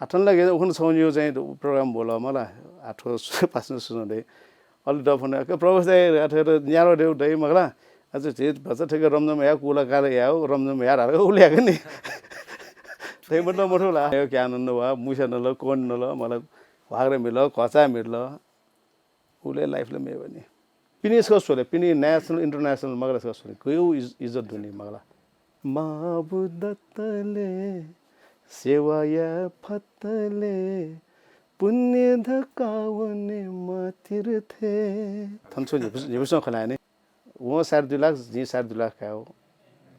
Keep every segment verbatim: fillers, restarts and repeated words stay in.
आथन लागे उखन छौं न्यू चाहिँ प्रोग्राम बोल मला। आथो पासन सुन दे। अले दफन के प्रवेश दे आथो न्यारो देउ दे मगला। आज झे भचा ठेके रमझम या कुला काले या रमझम या रार उल्याक नि। तै मतलब मथो ला। यो क्या नन वा मुसा नल कोन नल मला। वागरे मिल कचा मिल। उले लाइफ ले मेवनी। पिनिस का सोले पिनि नेशनल इन्टरनेशनल मगला का सोले। गयो इज्जत दुनी मगला। माबु दत्तले सेवाया फतले पुण्य धकावने मातिरथे। थन छु निपुस निपुस खलाने। वो साढे दुई लाख जी साढे दुई लाख का।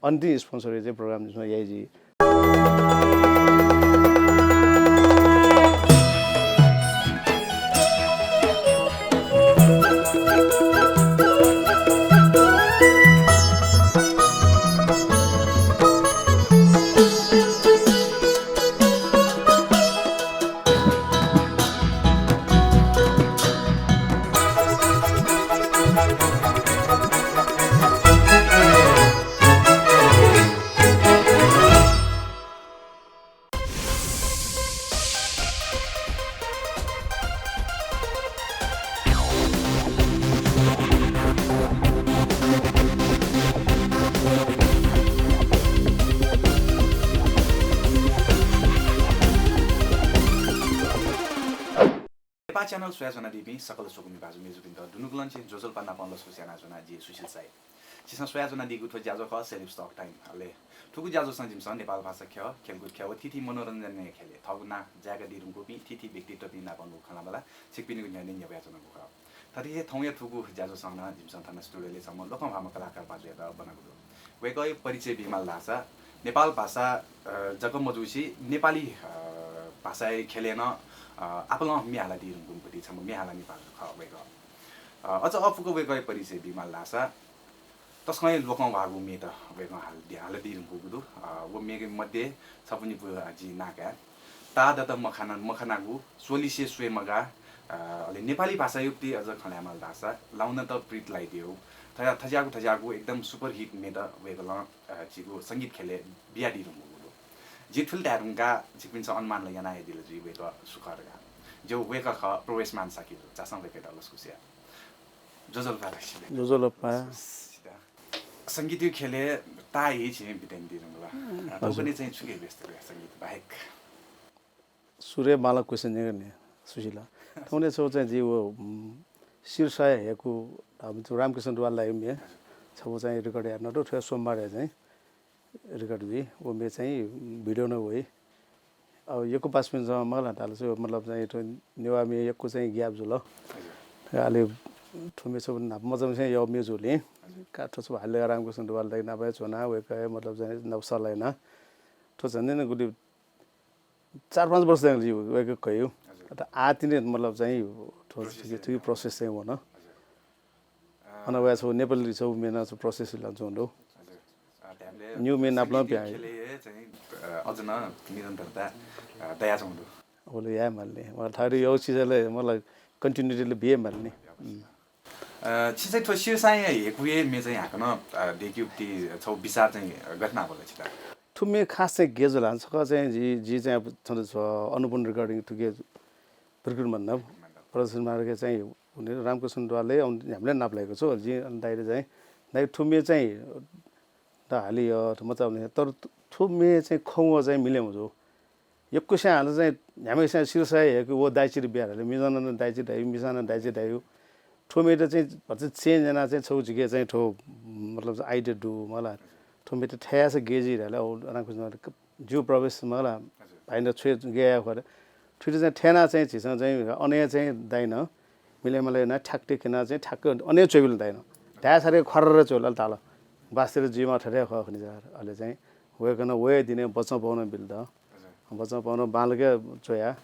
अन्तिम स्पोन्सर चाहिँ प्रोग्राम जिसमा यही जी। नेपाः च्यानल स्वया ज्वनादीपिं सकल स्वकुमि भाजु मेजुपिन्त दुनुगलंनिसें ज्वजलपा नापं लसकुस याना ज्वना जि सुशील साई। छिसं स्वया ज्वनादीगु थ्व ज्याझ्वः खः सेलिब्स टक टाइम। अले थुगु ज्याझ्वःसं जिमिसं नेपाल भाषा ख्यः, खेलकुद ख्यः व थीथी मनोरञ्जनया ख्यलय् थःगु नां जाय्कादी धुंकूपिं थीथी व्यक्तित्वपिं नापं खँ ल्हानाः छिकपिनिगु न्ह्यःने न्ह्यब्वया च्वनागु खः। थथे हे थौंया थुगु ज्याझ्वःसं नं जिमिसं थन स्टुडियोय् छम्ह लोकंह्वाःम्ह कलाकार भाजुयात ब्वनागु दु। वय्कःया परिचय बीमाल धाःसा नेपाल भाषा, अ, जक मजूसे नेपाली, अ, भाषाया ख्यलय् नं, अ, आपालं म्ये हालादी धुंकूम्ह छम्ह म्ये हालामि भाजु खः वय्कः। अ, अझ अःपुक वय्कःया परिचय बीमाल धाःसा तसकं हे लोकंह्वाःगु म्येत वय्कलं हालादी, हालादी धुंकूगु दु। अ, व म्येया मध्ये छपु निपु, अ, जिं नां काये। ताः दत मखाना, मखानागु, स्वलिसे स्वये मगाः, अ, अले नेपाली भाषाया उति अझ खँ ल्हायेमाल धाःसा लाउन त प्रीत लाइदेउ। थज्या-, थज्याःगु थज्याःगु एकदम सुपरहिट म्येत वय्कलं, अ, झीगु संगीत ख्यलय् बियादी धुंकूगु दु। जिं थुलि धाये धुंकाः छिकपिन्सं अनुमान ला याना हे दिल जुइ वय्कः सु खः धकाः। ज्यू, वय्कः खः प्रवेशमान शाक्य जु। झासँ वय्कःयात लसकुस या। ज्वजलपा धासें। ज्वजलपा। संगीतया ख्यलय् ताः हे छिं बिताइ दी धुंकल। अँ, हजुर। थौंकन्हय् चाहिँ छुकी व्यस्त खः संगीत बाहेक? सुरुइ माला question न्यंकं नि, सुशीला। थौंकन्हय् छगू चाहिँ जि व, उम्, शीर्षाया हेकु, अब, रामकृष्ण दुवाल दाइया म्ये। हजुर। छगू चाहिँ record याना दु, थ्व सोमबारय् चाहिँ record जुइ। व म्ये चाहिँ video नं वइ। अब यक्व पासापिन्सं मखु ला धाःसा छु, मतलब चाहिँ थ्व नेवाः म्ये यक्व चाहिँ gap जुल। हजुर। अले थ्व म्ये छगू न्हापा मचाम्हसिनं यःगु म्ये जुल नि। हजुर। का थ्व छगू हाले रामकृष्ण दुवाल दाइ नाप हे च्वना, वय्कःया मतलब चाहिँ नाप सल्लाह याना। थ्व झन्डै नं गुलि चार पाँच वर्ष चाहिँ जि वय्कः कयागु। हजुर। अत आः तिनि मतलब चाहिँ थ्व process थुकी, थुकी process चाहिँ वन। हजुर। अन वया छगू नेपाली छगू म्ये नं छगू process जुयाच्वंगु दु। हजुर। अ, न्यू म्ये नापलाः प्यां। ख्यलय् चाहिँ, अ, अझ नं निरन्तरता, अ, दयाच्वंगु दु। अबलय् याये माल नि। मला थःगु यःगु चिजय् ला मला continuity ला बिये माल नि। उम्। अ, छि चाहिँ थ्व शीर्षाया हेकुया म्ये चाहिँ हाकनं, अ, दय्केगु ति छगू विचार चाहिँ गथे यानाः वल छित? थ्व म्ये खास चाहिँ गय् जुल धाःसा छकः चाहिँ जि, जि चाहिँ अब थन छ अनुपम recording थुकी भृगुमण्डप प्रदर्शन मार्ग चाहिँ हुने रामकृष्ण दुवालय् न्ह्याबलें नापलायेगु छु। जि दाइले चाहिँ, दाइ थ्व म्ये चाहिँ द हाली, अ, थ्व मचा हुने, तर थ्व म्ये चाहिँ खंगु चाहिँ मिले मजू। यक्वस्यां हानं चाहिँ न्ह्याम्हस्यां शीर्षाया हेकु व दाइचित बिया धाल। मिजं नं दाइचित धाइ, मिसां नं दाइचित धाइ। थ्व म्येत चाहिँ भचा change यानाः चाहिँ छगू झीके चाहिँ थ्व, मतलब, idea दु मला। थ्व म्येत थथे याःसा गय् जुइ धाल, अ, रामकृष्ण ज्यू प्रवेश मला। हजुर। भाइन्दा छुइ गय् याये खः। थुइत चाहिँ थथे यानाः चाहिँ झीसं चाहिँ अन हे चाहिँ दाइनं मिले माले यानाः ठ्याक्क यानाः चाहिँ ठ्याक्क अन हे च्वय् बिल दाइनं। धाये सारे खर्र च्वय् बिल ताल। वास्तवय् जुइमा थथे खः खनि सर। अले चाहिँ वय्कलं वये दिने बचं पाउन बिल द। हजुर। बचं पाउन बांलाक च्वया।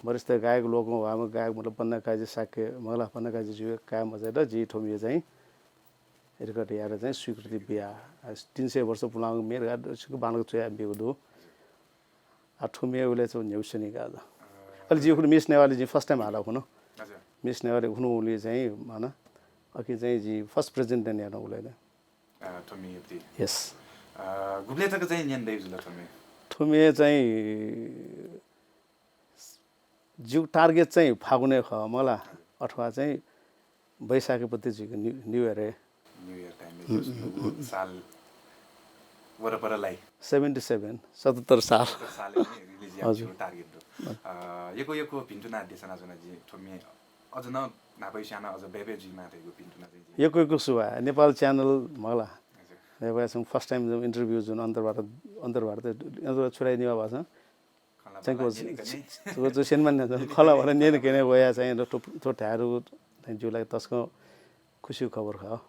वरिष्ठ गायक लोकंह्वाःम्ह गायक मतलब पन्ना काजी शाक्य मला, पन्ना काजी जुया काय् मचायात जि थ्व म्ये चाहिँ record यायेत चाहिँ स्वीकृति बिया। तीन सय वर्ष पुलांगु म्ये धकाः बांलाक च्वया बियागु दु। आ, थ्व म्ये उलय् चाहिँ न्ह्यइपुसे न्ह्यइपुसे गा। अले जि उखुन्हु मिस नेवालय् जि first time हाला उखुन्हु। हजुर। मिस नेवालय् उखुन्हु उलि चाहिँ माना। अकिं चाहिँ जि first presentation याना उलय्। अ, थ्व म्ये यति। Yes। अ, गुबलय् तक चाहिँ न्यने दइ जुल थ्व म्ये? थ्व म्ये चाहिँ जिगु टार्गेट चाहिँ फागुनय् खः मला, अथवा चाहिँ वैशाखपति जुइक new new year. New year टाइमय् जुस नुगु साल वरपर लाइ। सेभेन्टी सेभेन, सतहत्तर साल। सतहत्तर सालय् रिलिज यायेगु हजुर। टार्गेट दु। अ, यक्व यक्व भिन्तुना देछाना च्वना जि थ्व म्ये अझ नं न्हापा स्याना अझ बय् बय् जुइमा धइगु भिन्तुना चाहिँ जि। यक्व यक्व सुभाय् नेपाल च्यानल मला। हजुर। नेपाल चाहिँ फर्स्ट टाइम जुन इन्टरभ्यू जुन अन्तर्वार्ता अन्तर्वार्ता अन्तर्वार्ता छुराइ नेवाः भाषा। खला चाहिँ मला को न्यने कने। सेनमान खला भर न्यने कने वया चाहिँ थ्व थाय् रु चाहिँ जिगु लागि तसकं खुसी खबर खः।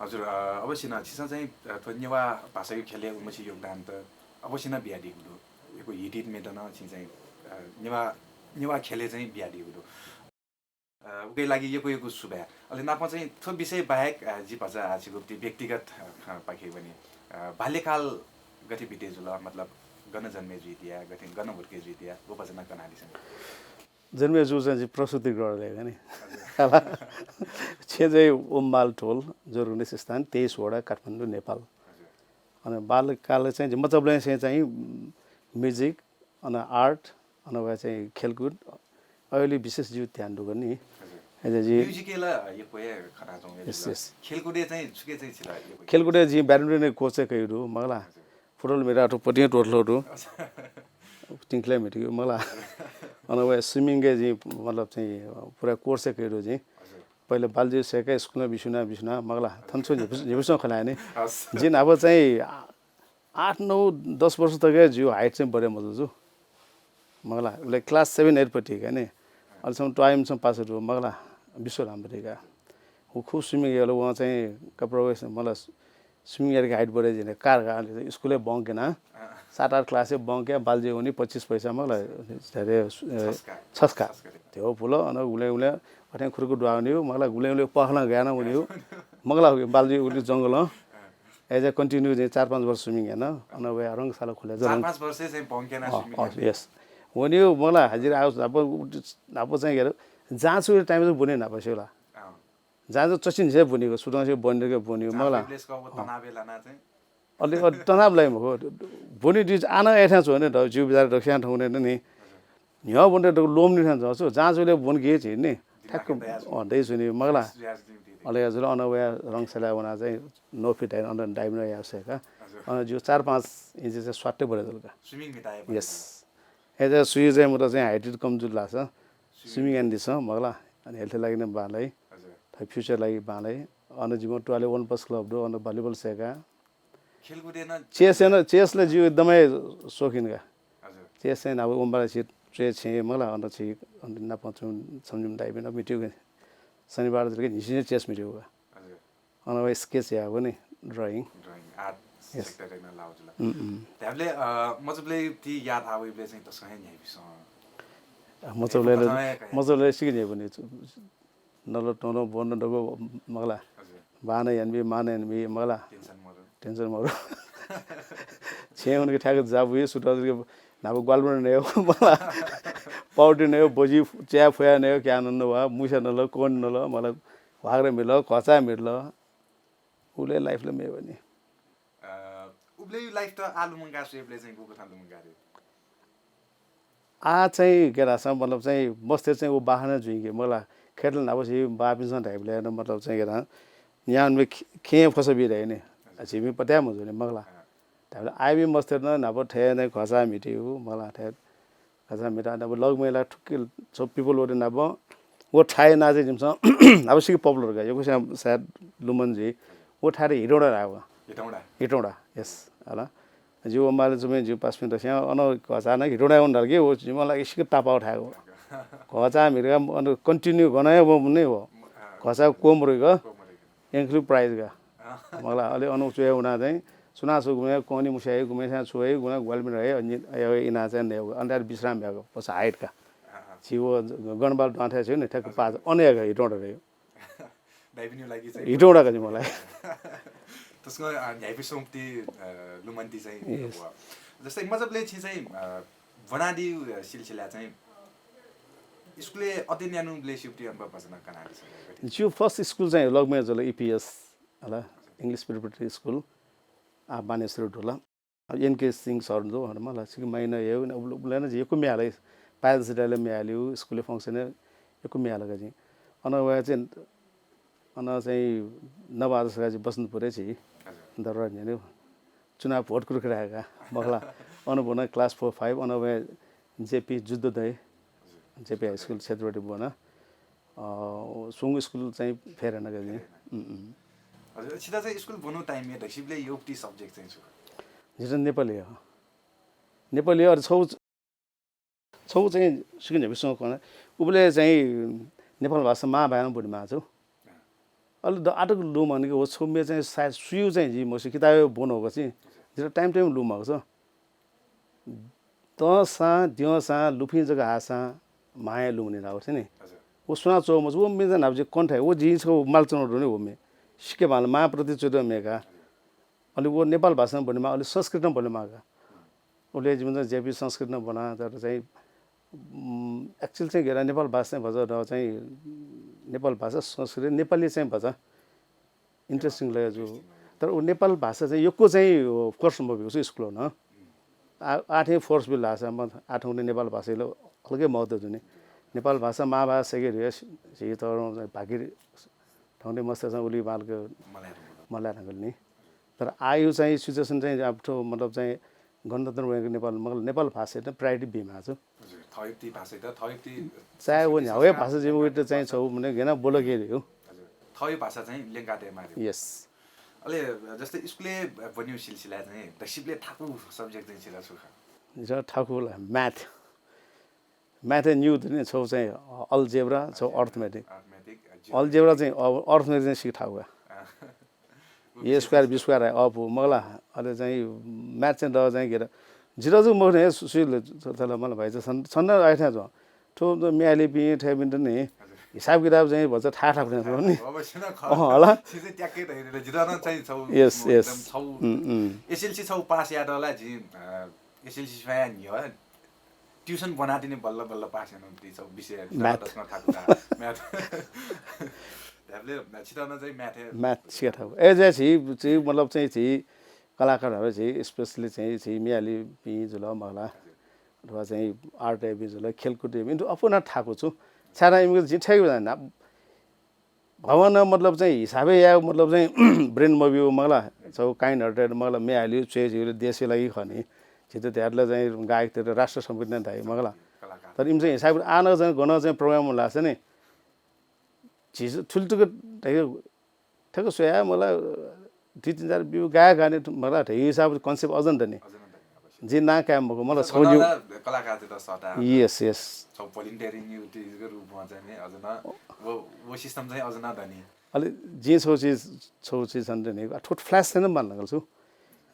हजुर, अ, अवश्य न, छिसं चाहिँ, अ, थ्व नेवाः भाषाया ख्यलय् उलिमछि योगदान त अवश्य न बियादीगु दु। यक्व हिट हिट म्येत न छिं चाहिँ, अ, नेवाः, नेवाः ख्यलय् चाहिँ बियादीगु दु। अ, उकिया लागि यक्व यक्व सुभाय्। अले नापं चाहिँ थ्व विषय बाहेक, अ, जि भचा छिगु व्यक्तिगत, अ, पाखे वने। अ, बाल्यकाल गथे बिते जुल, मतलब गन जन्मे जुइतिया, गथे गन हुर्के जुइतिया, व भचा न कनादिसँ। जन्मे जू चाहिँ जि प्रसूति गृहले गने। छेँ चाहिँ ओमबाल टोल, जोरगुन्डे सिस्थान, तेइस वडा, काठमाडौं, नेपाल। हजुर। अनि बाल्यकाल चाहिँ जि मचाबलें चाहिँ, चाहिँ म्युजिक, अन आर्ट, अन व चाहिँ खेलकुद, अयलि विशेष जिगु ध्यान दुगु नि। हजुर। अले जि म्युजिकय् ला यक्व हे खना च्वं। Yes, yes. खेलकुदय् चाहिँ छुके चाहिँ छिला यक्व? खेलकुदय् जि ब्याडमिन्टन कोच चाहिँ कयागु दु, मखला। हजुर। फुटबल म्हिता अथवा पटिं त्वःतल दु। तिंकले म्हितगु मला। अन व स्विमिङ के जि मतलब चाहिँ पुरा कोर्स कयागु दु जि। हजुर। पहिले बालजु सेका स्कुलमा बिस्युना बिस्युना मखला। थन छु झिपु-, झिपुसं खला नि। हस्। जिं अब चाहिँ आ-, आठ, नौ, दस वर्ष तक जिगु हाइट चाहिँ बढे मजू जु। मखला, उले क्लास सेभेन, एट पट्टि का नि। अलिसम्म ट्वाइमसम्म पास दु, मखला, विश्वराम पट्टि का। उ खुब स्विमिङ याल, वं चाहिँ कपडा वयस, मतलब, स्विमिङ यार हाइट बढे जिने कार का, स्कुले बंक ना। सात आठ क्लास बंक या, बालजी उनी पच्चिस पैसा, मखला, धेरै, अ, छस्का। छस्का। छस्का। त्यो फुल, अन उले उले, अथे खुरुकु दुवा उनी, मखला, उले उले पहला गया ना उनी, मखला, बालजी उनी जंगल। As a continue चाहिँ चार पाँच वर्ष स्विमिङ याना, अन वया रंगशाला खुले चार पाँच वर्ष चाहिँ बंक याना अ, स्विमिङ अ, याना। Yes। वनी मला हाजिर आउ, अब, अब चाहिँ के अरे, जाँचु टाइम चाहिँ बुने नापा स्यू ला। अँ। जाँचु चचिन से बुनेको, सुदंसे बनेको बुनेको, मला। अँ। तनाव लाइ मखु। बुने दि आना एथां छु भने द, जिउ बिचार दक्ष्यां ठौने नि। न्ह्यः बुने दक लोम निथां जःसु, जाँचुले बुन गे झिन नि। ठ्याक्क, अँ, दइ छु नि, मखला। अले हजुर, अन वया रंगशाला वना चाहिँ नो फिट आइन, अन डाइभ न यासेका। हजुर। अन जिउ चार पाँच इन्च चाहिँ स्वाट्टै बढे दलका। स्विमिङ मिताए। Yes। ए चाहिँ सुई चाहिँ म त चाहिँ हाइट कम जुल लास। स्विमिङ यान दिस, मखला। अनि हेल्थ लागि न बांलाइ। हजुर। थै फ्युचर लागि बांलाइ। अन जिम टुवाले वन प्लस क्लब दु, अन भलिबल सेका। खेलकुदे न चेस न, चेस ल जिउ एकदमै शौकिन का। हजुर। चेस चाहिँ अब उम्बाला छि चेस छे मला, अन छि, अन नाप छुम, छमजुम दाइबे न मिट्यु के। शनिबार जुल के निसिने चेस मिट्यु का। हजुर। अन वै स्केच या पनि, drying. Drying, art. Yes। Sector न लाउ जुल। उम्, उम्। त्याबले, अ, मजबले ती याद आवैबले चाहिँ तसकं हे न्याइबिसं। अ, मजबले, मजबले सिक न्याइ पनि। नल टोनो बोन डगो मखला। हजुर। बान यानबी, मान यानबी मखला। टेन्सन मरु। टेन्सन मरु। छे उनके ठ्याक जाबु ये सुट के नाप ग्वालबुन ने मखला। पाउटी ने बजी च्या फया ने क्या नन वा, मुसा नल, कोन नल, मखला। वागरे मिल, कचा मिल। उले लाइफ ले मे बनी। अ, उबले लाइफ त आलु मंगा सुबले चाहिँ गुगु थालु मंगा रे। आ चाहिँ गेरासा मतलब चाहिँ मस्ते चाहिँ उ बाहना जुइके मला खेतल नापसी बापिन्सं धाइबले मतलब चाहिँ गेरा न्यान मे खे फस बि धाइ ने। आ छिमी पत्या मजुने मखला। धाइबले आइबी मस्ते न नाप थे नै घसा मिटी उ मखला थे घसा मिटा नाप लग मेला ठुक्के सब पिपल ओरे नाप व ठाइ ना चाहिँ जिमसं नाप सिक पपुलर गा यको सायद लुमन जुइ व ठाइ हिटौडा राव। हिटौडा। हिटौडा, यस। हला। जिउ माले जुमे जिउ पासपिं दस्यां अन घचा न हिटोडा उन धाल कि वो जिमा लागि सिक तापाउ थाय् हो। घचा मिर्गा अन कन्टिन्यू गनाया वो मुने हो। घचा कोमरुग एंक्लु प्राइज गा। मखला अले अन चुया उना चाहिँ सुना सु गुमे कोनी मुसाइ गुमे सा छुइ गुना ग्वालमिन है। अनि इना चाहिँ ने अन विश्राम भ्याग पस हाइट का। जिउ गणबाल डाँठा छ नि ठ्याक पाँच अन हिटोडा रे। दाइपिनिगु लागि चाहिँ हिटौडा गनि मलाई। तसकं, अ, न्ह्याइपि सोमति, अ, लुमन्ति चाहिँ यस। जस्तै मजबले छि चाहिँ, अ, बनादी, अ, सिलसिला चाहिँ स्कुले अध्ययन यानु ब्ले सिप्ति अनुभव भजन कनादी छ। जिउ फर्स्ट स्कुल चाहिँ लगमे जल इपिएस हला, इङ्ग्लिस प्रिपरेटरी स्कुल आ बानेश्वर ढोला। अब एनके सिंह सर जो हरमा ला सिक माइन हे उबले न यको म्याले पायलस डायलय् म्ये हालेगु, स्कुलय् function यक्व म्ये हालागु जिं। अन वया चाहिँ, अन चाहिँ नवादस का जि बसन्तपुरय् छि दरबार न्ह्यःने चुनाव भोट कुर्कुराय् का मखला। अन ब्वना class four five, अन वया जेपी जुद्ध दइ, जेपी हाई स्कुल क्षेत्रपट्टि ब्वना। अ, सुंगु स्कुल चाहिँ फेर नका जिं। उम्, उम्। हजुर, छिता चाहिँ स्कुल ब्वनु time य् दक्सिबले योक्ति subject चाहिँ छु? जिता नेपाली हो। नेपाली हो, अरे छौ छौ चाहिँ सिकिन झ्यापिसं कन। उबले चाहिँ नेपाल भाषा मां भाय् नं ब्वनेमाः छु। अले द आटक लुमंके व छौ म्ये चाहिँ सायद सुयु चाहिँ जि मसि किताबय् ब्वनोगु छि। जिता time time लुमंगु छ। दंसां, द्यंसां, लुफिं जक हाःसां मांया लुमने धाःगु छि नि। हजुर। व सुना च्वः मजू, व म्ये चाहिँ न्हापा जि कण्ठ हे, व जिं छौ माल च्वना दुने व म्ये। सिके माल मां प्रति च्वद्यं म्ये का। अले व नेपाल भाषा नं ब्वनेमाः, अले संस्कृत नं ब्वनेमाः का। उले जिमिसं जेपी संस्कृत नं ब्वना, तर चाहिँ, उम्, actual चाहिँ गेरा नेपाल भाषा चाहिँ भचा द चाहिँ नेपाल भाषा, संस्कृत, नेपाली चाहिँ भचा interesting लगे जू। तर उ नेपाल भाषा चाहिँ यक्व चाहिँ force मब्यूगु छु स्कुलं नं। आ-, आठें force बिल धाःसा म आठौंले नेपाल भाषाया अलगे महत्व दुने। नेपाल भाषा मां भाषा सेके रे सी तर भागिर ठौंले मस्ते चाहिँ उली बालक मलाय् धुंकल नि। तर आयु चाहिँ situation चाहिँ अब थ्व मतलब चाहिँ गणतन्त्र वय्‌क नेपाल, मतलब नेपाल भाषा त priority बीमाः छु। हजुर, थःयुक्ति भाषा त, थःयुक्ति चाहे व संस्कृति न्ह्यावया संस्कार भाषा जिमु त चाहिँ छौ मने गेना बोलके रे हो। हजुर, थःयु भाषा चाहिँ ल्यंका तयेमाः रे। Yes। अले जस्तै स्कुलय् ब्वन्यु सिलसिला चाहिँ दक्सिबले थाकु subject चाहिँ छिला छु खः? ज थाकु ला math। Math न्यू दुने छौ चाहिँ algebra, छौ arithmetic। Arithmetic, algebra चाहिँ, अ, arithmetic चाहिँ सिक थाकु का। अँ। A square, B square है, अ, पु, मखला, अले चाहिँ math चाहिँ द चाहिँ गेर। जिरो जु मखने, सु-, सुइल, थ-, थला, मला भाइ चाहिँ छन, छन आइथ्या जो। थो, थो म्याली पि, ठे बिन्त नि। हजुर। हिसाब किताब चाहिँ भन्छ ठा ठा खुने नि। अवश्य न ख। अँ, होला। छि चाहिँ ट्याक्कै धैर्य, जिरो न चाहिँ छौ, Yes, yes। एकदम छौ। उम्, उम्। SLC छौ पास यादला जि, अ, SLC स्वया नि हो। Tuition ब्वनातिनि बल्ल बल्ल पास यानागु ति छौ विषय Math। दसमा थाकु का। Math। ध्याबले छितः न चाहिँ math हे Math सिका थाकु। ए जे छि, छि मतलब चाहिँ छि कलाकारहरू छि specially चाहिँ छि म्याली पि जुल मखला। अथवा चाहिँ art ए बि जुल, खेलकुद ए बि, इन्तु अपुना थाकु छु। छाना इमिगु झी ठेक ना भवन मतलब चाहिँ हिसाबे या मतलब चाहिँ brain मब्यू मखला, छौ kind hearted मखला, म्ये हालियो, च्वे झियो, देशको लागि खनी। झित ध्यातले चाहिँ गायकतिर राष्ट्र संगीत नै धाइ मखला। तर इमिसं हिसाब आन चाहिँ गन चाहिँ program लाछ नि। झिस थुल तुक धैगु ठ्याक्क स्वया मला दुई तीन हजार ब्यू गायक गाने मला धै हिसाब concept अझ न दनि। जि ना कायम मखु, मला छौ न्यू कलाकार त सटा। Yes, yes। छौ volunteering युटिजको रूपमा चाहिँ नि अझ न वो, वो system चाहिँ अझ न दनि। अले जिं छौ चिज, छौ चिज छन् नि, आ, थोत flash चाहिँ न मान लगल छु।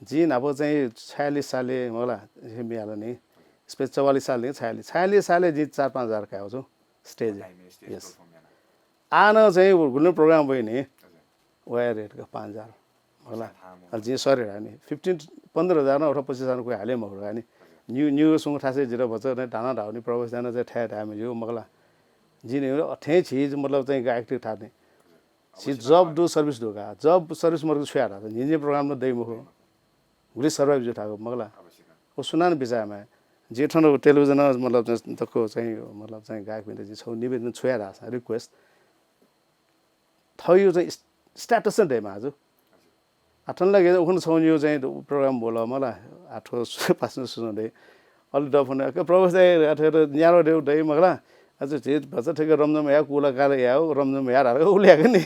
जिं नाप चाहिँ छयालिस साले मला, हे मियाल नि। स्पेस चौवालिस साले, छयालिस, छयालिस साले जिं चार पाँच हजार कायो छु। Stage। Time stage Yes। Perform याना। आन चाहिँ गुलि program वइ नि। हजुर। वया rate का पाँच हजार। होला। अले जिं सरे नि। Fifteen, पन्ध्र हजार न अथवा पच्चिस हजार कोही हाले मखु नि। हजुर। न्यू, न्यू सुंग थासे जिरो भच नै धाना धाउनी प्रवेश जान चाहिँ ठ्या धामे जो मखला। जिं नि अथे चीज मतलब चाहिँ गायक ठिक ठाक नि। हजुर। छि अवश्य job न। दु service दु का। Job service मर्ग छुया था। निजे program न दइ मखु। गुलि survive जु थाको मखला। अवश्य न। ओ सुनान बिचामा। जे थन television मतलब चाहिँ तको चाहिँ मतलब चाहिँ गायक बिन्त जे छौ निवेदन छुया था request। थौ यो चाहिँ status चाहिँ दयेमाः जु। आ, थन लागे उखुन्हु छौ यो चाहिँ program बोल मला, आ, थ्व पासन सुन दे। अले दफन, अ, प्रभु चाहिँ, आ, थ्व न्यारो देउ दइ मखला। आ, चाहिँ झे भचा ठेक रमझम या कुला काल या हो, रमझम या धाल, उले याक नि।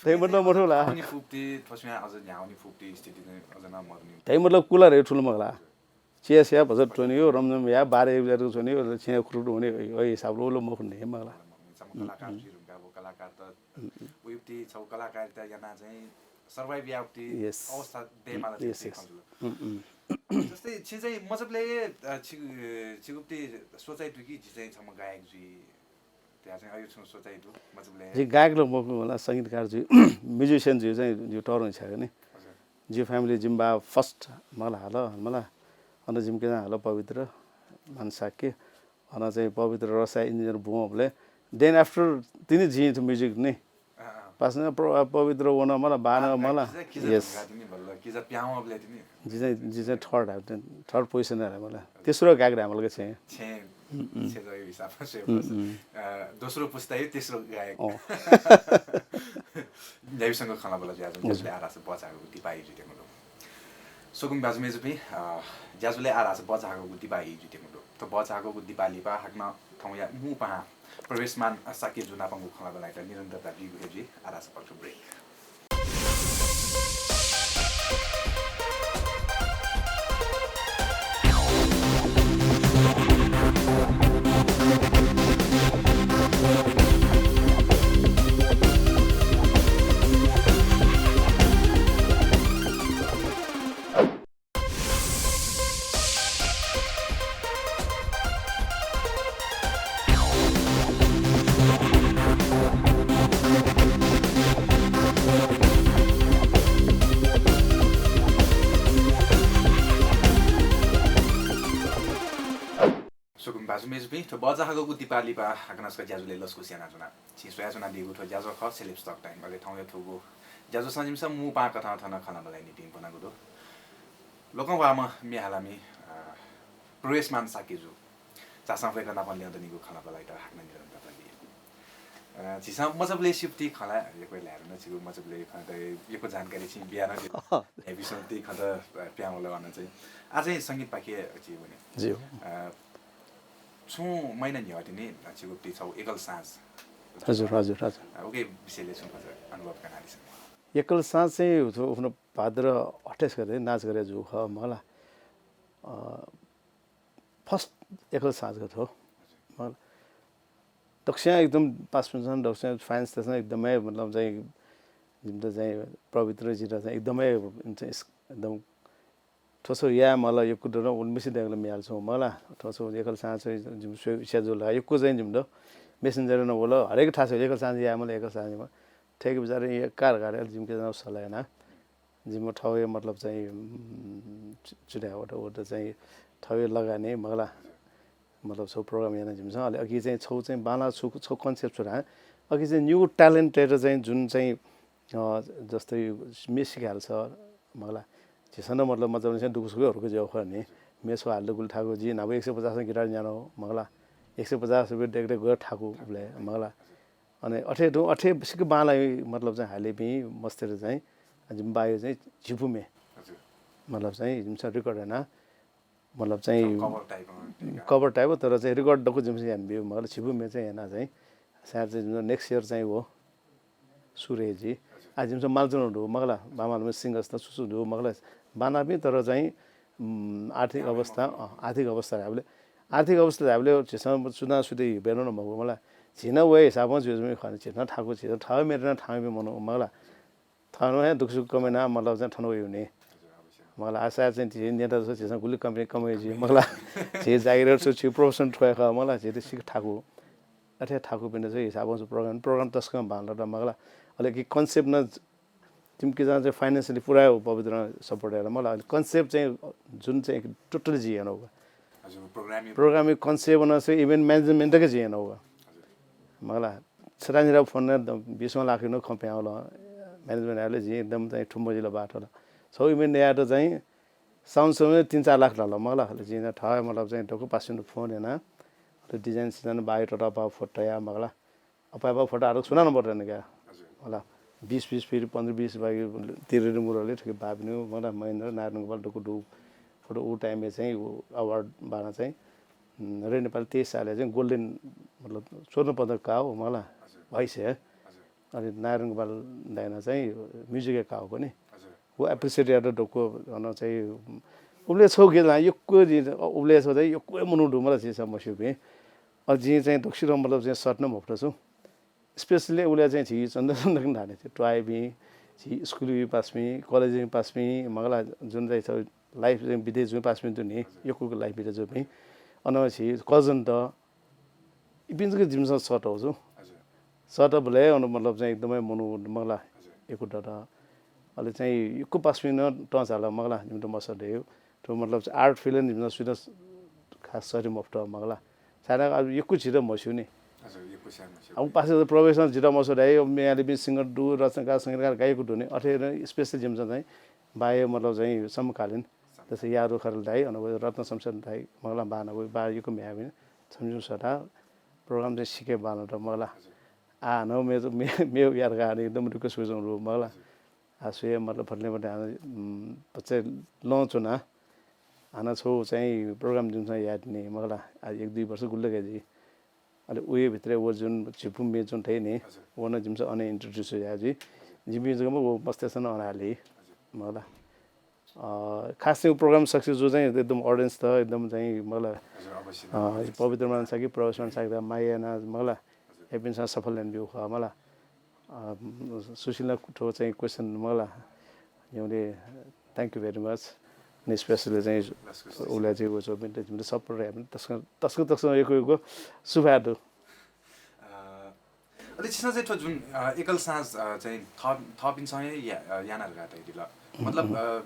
दइ मतलब मथुला। न्याउनी फुप्ति, थ्वस्या अझ न्याउनी फुप्ति स्थिति चाहिँ अझ न मरुनी। दइ मतलब कुला रे ठुल मखला। चिया सिया भचा त्वनी हो, रमझम या, बाह्र एक बजे त्वनी हो, छेँ खुरुट हुने, ओ हिसाबले उलो मखु नि, मखला। कलाकार जुइरुंका, वो कलाकार त, उयुक्ति छौ कलाकारिता याना चाहिँ survive याउक्ति Yes। अवस्था देमाला Yes, चाहिँ yes। खजुल। उम्, उम्। जस्तै, छि चाहिँ मजबले, अ, छि, छिगुप्ति सोचाइ दु कि जि चाहिँ छम्ह गायक जुइ? त्या चाहिँ अयु छु सोचाइ दु, मजबले। जि गायक लो मखु होला, संगीतकार जुइ, musician जुइ चाहिँ जि तरुण छ्याक नि। हजुर। जि family जिम्बा first मला हाल, मला। अन जिम के हाल पवित्र, मानसाक्य। अन चाहिँ पवित्र रसा engineer बुमबले। Then after तिनी जि music नि। अँ, अँ। पासां प्र-, पवित्र वन मला, बान मला। किजा, किजा Yes। धंगा तिनि बल्ल, किजा प्यावं बले तिनि। जि चाहिँ, जि चाहिँ third हाल, third position हाल मला। तेस्रो गायक हाल मला छेँ। छेँ, छेँ जयो हिसाबमा से बस। अ, दोस्रो पुस्ता यो तेस्रो गायक। अँ। ज्याझ्वलय् खँ ल्हानाबलय् ज्याझ्वलय् हजुर। ज्याझ्वलय् आरास बचाःगु दिपाइ जुइत्यंगु दु। स्वकुमि भाजु मय्‌जुपिं, अ, ज्याझ्वलय् आरास बचाःगु दिपाइ जुइत्यंगु दु। थ्व बचाःगु दिपाः लिपा हाकनं थौंया मू पाहां प्रवेशमान शाक्यजु नापंगु खँ ल्हानाबलय् निरन्तरता बीगु हे जुइ। आरास पक्ष break। स्वकुमि भाजु मय्‌जुपिं, थ्व बचाःगु दिपाः लिपा हाकनं छकः ज्याझ्वलय् लसकुस यानाच्वना। छिं स्वयाच्वनादीगु थ्व ज्याझ्वः खः, Celebs Talk Time। अले थौंया थुगु ज्याझ्वलय् जिमिसं मू पाहां कथं थन खँ ल्हानाबलय् निंतिं ब्वनागु दु। लोकंह्वाःम्ह म्ये हालामि, अ, प्रवेशमान शाक्यजु। झासँ वय्‌कः नाप ल्यं दनिगु खँ ल्हानाबलय् हाकनं निरन्तरता बी। अ, झीसं मचाबलय् स्यूगु खँ ल्हाये, यक्व ल्हाये धुन, झीगु मचाबलय् खँ त यक्व जानकारी छिं बिया नं दिल। हे विषयं ति खँ त प्याहां वल अन चाहिँ। आः चाहिँ संगीतपाखे झी वने। ज्यू। अ, छुं महिना न्ह्यः तिनि छिगु ति छगू एकल साँझ। हजुर, हजुर, हजुर। अ, उकिया विषयलय् छुं खँ अनुभव कनादिसँ। एकल साँझ चाहिँ थ्व उखुन्हु भाद्र अट्ठाइस गते नाच गरे जूगु खः मला। अ, first एकल साँझ खः थ्व। मला। दक्वस्यां एकदम पासापिन्सं, दक्वस्यां fans तय्‌सं एकदमै मतलब चाहिँ जिमित चाहिँ पवित्र जित चाहिँ एकदमै एकदम थ्व छगू याये माल, यक्व दु नं उलिमछि दय्‌कल म्ये हालाच्वंगु मला। थ्व छगू एकल साँझ चाहिँ जिमि स्वये इच्छा जुल। यक्व चाहिँ जिमित Messenger नं वल, हरेक थासय् एकल साँझ याये माल, एकल साँझ याये माल। थुकिया बिचारं एकार्कां जिमिके नं सल्लाह याना। जिमिगु थःगु मतलब चाहिँ, उम्, छु, छु धाये, व त, व त चाहिँ थःगु लगानी मला। मतलब छगू program याना जिमिसं। अले अघि चाहिँ छगू चाहिँ बांलाः छु, छगू concept छु धाये। अघि चाहिँ न्यू talent-यात चाहिँ जुन चाहिँ, अ, जस्तै म्ये सिकायेगु छ मला। झीसं नं मतलब मचाबलय् दुःखसुख हुर्के जुयागु खः नि। म्ये छगू हालेत गुलि थाकु, जि न्हापा एक सय पचास नं guitar न्यानागु मला। एक सय पचास रुपियाँ दय्‌केत गय् थाकु उबलय् मला। अले अथे तुं, अथे सिक्क बांलाः मतलब चाहिँ हालीपिं मस्तय्‌त चाहिँ जिमि बाःया चाहिँ झिपु म्ये। हजुर। मतलब चाहिँ जिमिसं record याना, मतलब चाहिँ cover type-मा। Cover type, तर चाहिँ record दक्व जिमिसं यानाबिया, मतलब झिपु म्ये चाहिँ याना चाहिँ सायद चाहिँ जिमिसं next year चाहिँ व सुरु हे जुइ। हजुर। आः जिमिसं मालाच्वनागु दु मला, बांबांलाःम्ह singers त छु छु दु मला, बांलाःपिं, तर चाहिँ, उम्, आर्थिक अवस्था, अ, आर्थिक अवस्था धायेबलय्, आर्थिक अवस्था धायेबलय् झीसं सुनां सुथय् ब्यनू नं मखु मला। झी नं वया हिसाबं जुयाच्वंपिं खः नि, झी नं थाकु, झी नं थःगु म्येत नं थानाबी मनू मला। थन हे दुःखसुख कम याना मतलब चाहिँ थन वइ नि। मला आः सायद चाहिँ झी नेता जक झीसं गुलि कम, कम याइ जुइ मला। झी जागिर छु, झी profession थ्व हे खः मला, झी त सिक्क थाकु। अथे थाकुपिन्त चाहिँ हिसाबं program, program तसकं बांलाः त मला। अले कि concept नं जिमिके चाहिँ financially पुरा पवित्रं support यात मला। अले concept चाहिँ जुन चाहिँ totally जिं यानागु। हजुर, program-या program-या concept नं चाहिँ event management तक जिं यानागु। हजुर। मला छता निता phone नं बिसं लाखया नं खँ पिहां वल। Management यायेबलय् जिं एकदम चाहिँ थुम्ब जिल बाटो ला। छगू event यायेत चाहिँ sound system तीन चार लाख धाल मला। अले जिं थः मतलब चाहिँ दक्व पासापिन्त phone याना, अले design सिजाइन बाःया ततःपाः photo तया मला। अपाय्‌पाः photo हालेगु सुनानं मदु नि का। हजुर। मला बिस बिस फिट, पन्ध्र बिस बाय तिरेर मुरले थुकी बाःपिनिगु मला महेन्द्र नारायण गोपाल दक्व दु photo। उ time-य् चाहिँ उ award बाःनं चाहिँ, उम्, रेडियो नेपाल तेइस सालय् चाहिँ golden मतलब स्वर्ण पदक काः मला। हजुर। Voice-य्। हजुर। अले नारायण गोपाल दाइनं चाहिँ music-य् काः पनि। हजुर। व appreciate यात दक्व अन चाहिँ उबलय् छगू गीत ला यक्व जि, उबलय् छगू चाहिँ यक्व मनू दु मला झीसं मस्यूपिं। अले जिं चाहिँ दक्वसित मतलब चाहिँ shot नं मफुत छु। Specially उबलय् चाहिँ झी चन्द्र चन्द्र धाने चाहिँ त्वाःयापिं, झी स्कुलया पासापिं, college-या पासापिं, मला जुन चाहिँ छ life चाहिँ बिते जूपिं पासापिं दु नि, यक्व life बिते जूपिं। अन झी cousin त इपिन्सके जिमिसं shot हःगु छु। हजुर। Shot हःबलय् अन मतलब चाहिँ एकदमै मनू मला। हजुर। यक्व दत। अले चाहिँ यक्व पासापिं नं तं झाल मला, जिमित मसः दय्। थ्व मतलब चाहिँ art field-य् जिमिसं सुइत खास सरे मफुत मला। सायद अब यक्व झीत मस्यू नि। हजुर, यक्व स्याहार मस्याहार। अब पासापिं प्रवेश नं जितः मस्यू धाइ, अब म्ये हालेपिं सिंगर दु, रचनाकार, संगीतकार गायक दु नि, अथे नं special जिमिसं चाहिँ बाया मतलब चाहिँ समकालीन, जस्तै यादव खरेल दाइ, अन व रत्न शमशेर दाइ, मखुला, बाःनं व बाः यक्व म्ये हाःपिं, छम्ह छम्ह सःताः program चाहिँ सिके बांलात मखुला। हजुर। आः नं मे, मे, मे यार का एकदम request वइच्वंगु दु मखुला। हजुर। आ, स्वये मतलब फतले फतले हानं, उम्, बच्चे लं च्वना। हानं छौ चाहिँ program जिमिसं याये तिनि मखुला। आ, एक दुई वर्ष गुल्ल गय् जुइ। अले उहे भित्र व जुन झिपु मे जुन थै नि, हजुर। व नं जिमिसं अन introduce याये जुइ। हजुर। जिमि जक व मस्तेसन अन हाली। हजुर। मखुला। अ, खास चाहिँ program success जू चाहिँ एकदम audience त एकदम चाहिँ मखुला। हजुर, अवश्य। अ, पवित्र मान साकी, प्रवेश मान साकी त माया याना मखुला। हजुर। एपिन्सं सफल याना ब्यू खः मखुला। अ, सुशील थ्व चाहिँ question मखुला। न्ह्यःने thank you very much। अनि specially चाहिँ उला चाहिँ व चाहिँ जिमित support याःपिं तसकं, तसकं, तसकं यक्व यक्व सुभाय् दु। अ, अले छिसं चाहिँ थ्व जुन, अ, एकल साँझ, अ, चाहिँ थ-, थःपिन्सं हे या-, अ, याना धकाः धयादिल। मतलब, अ,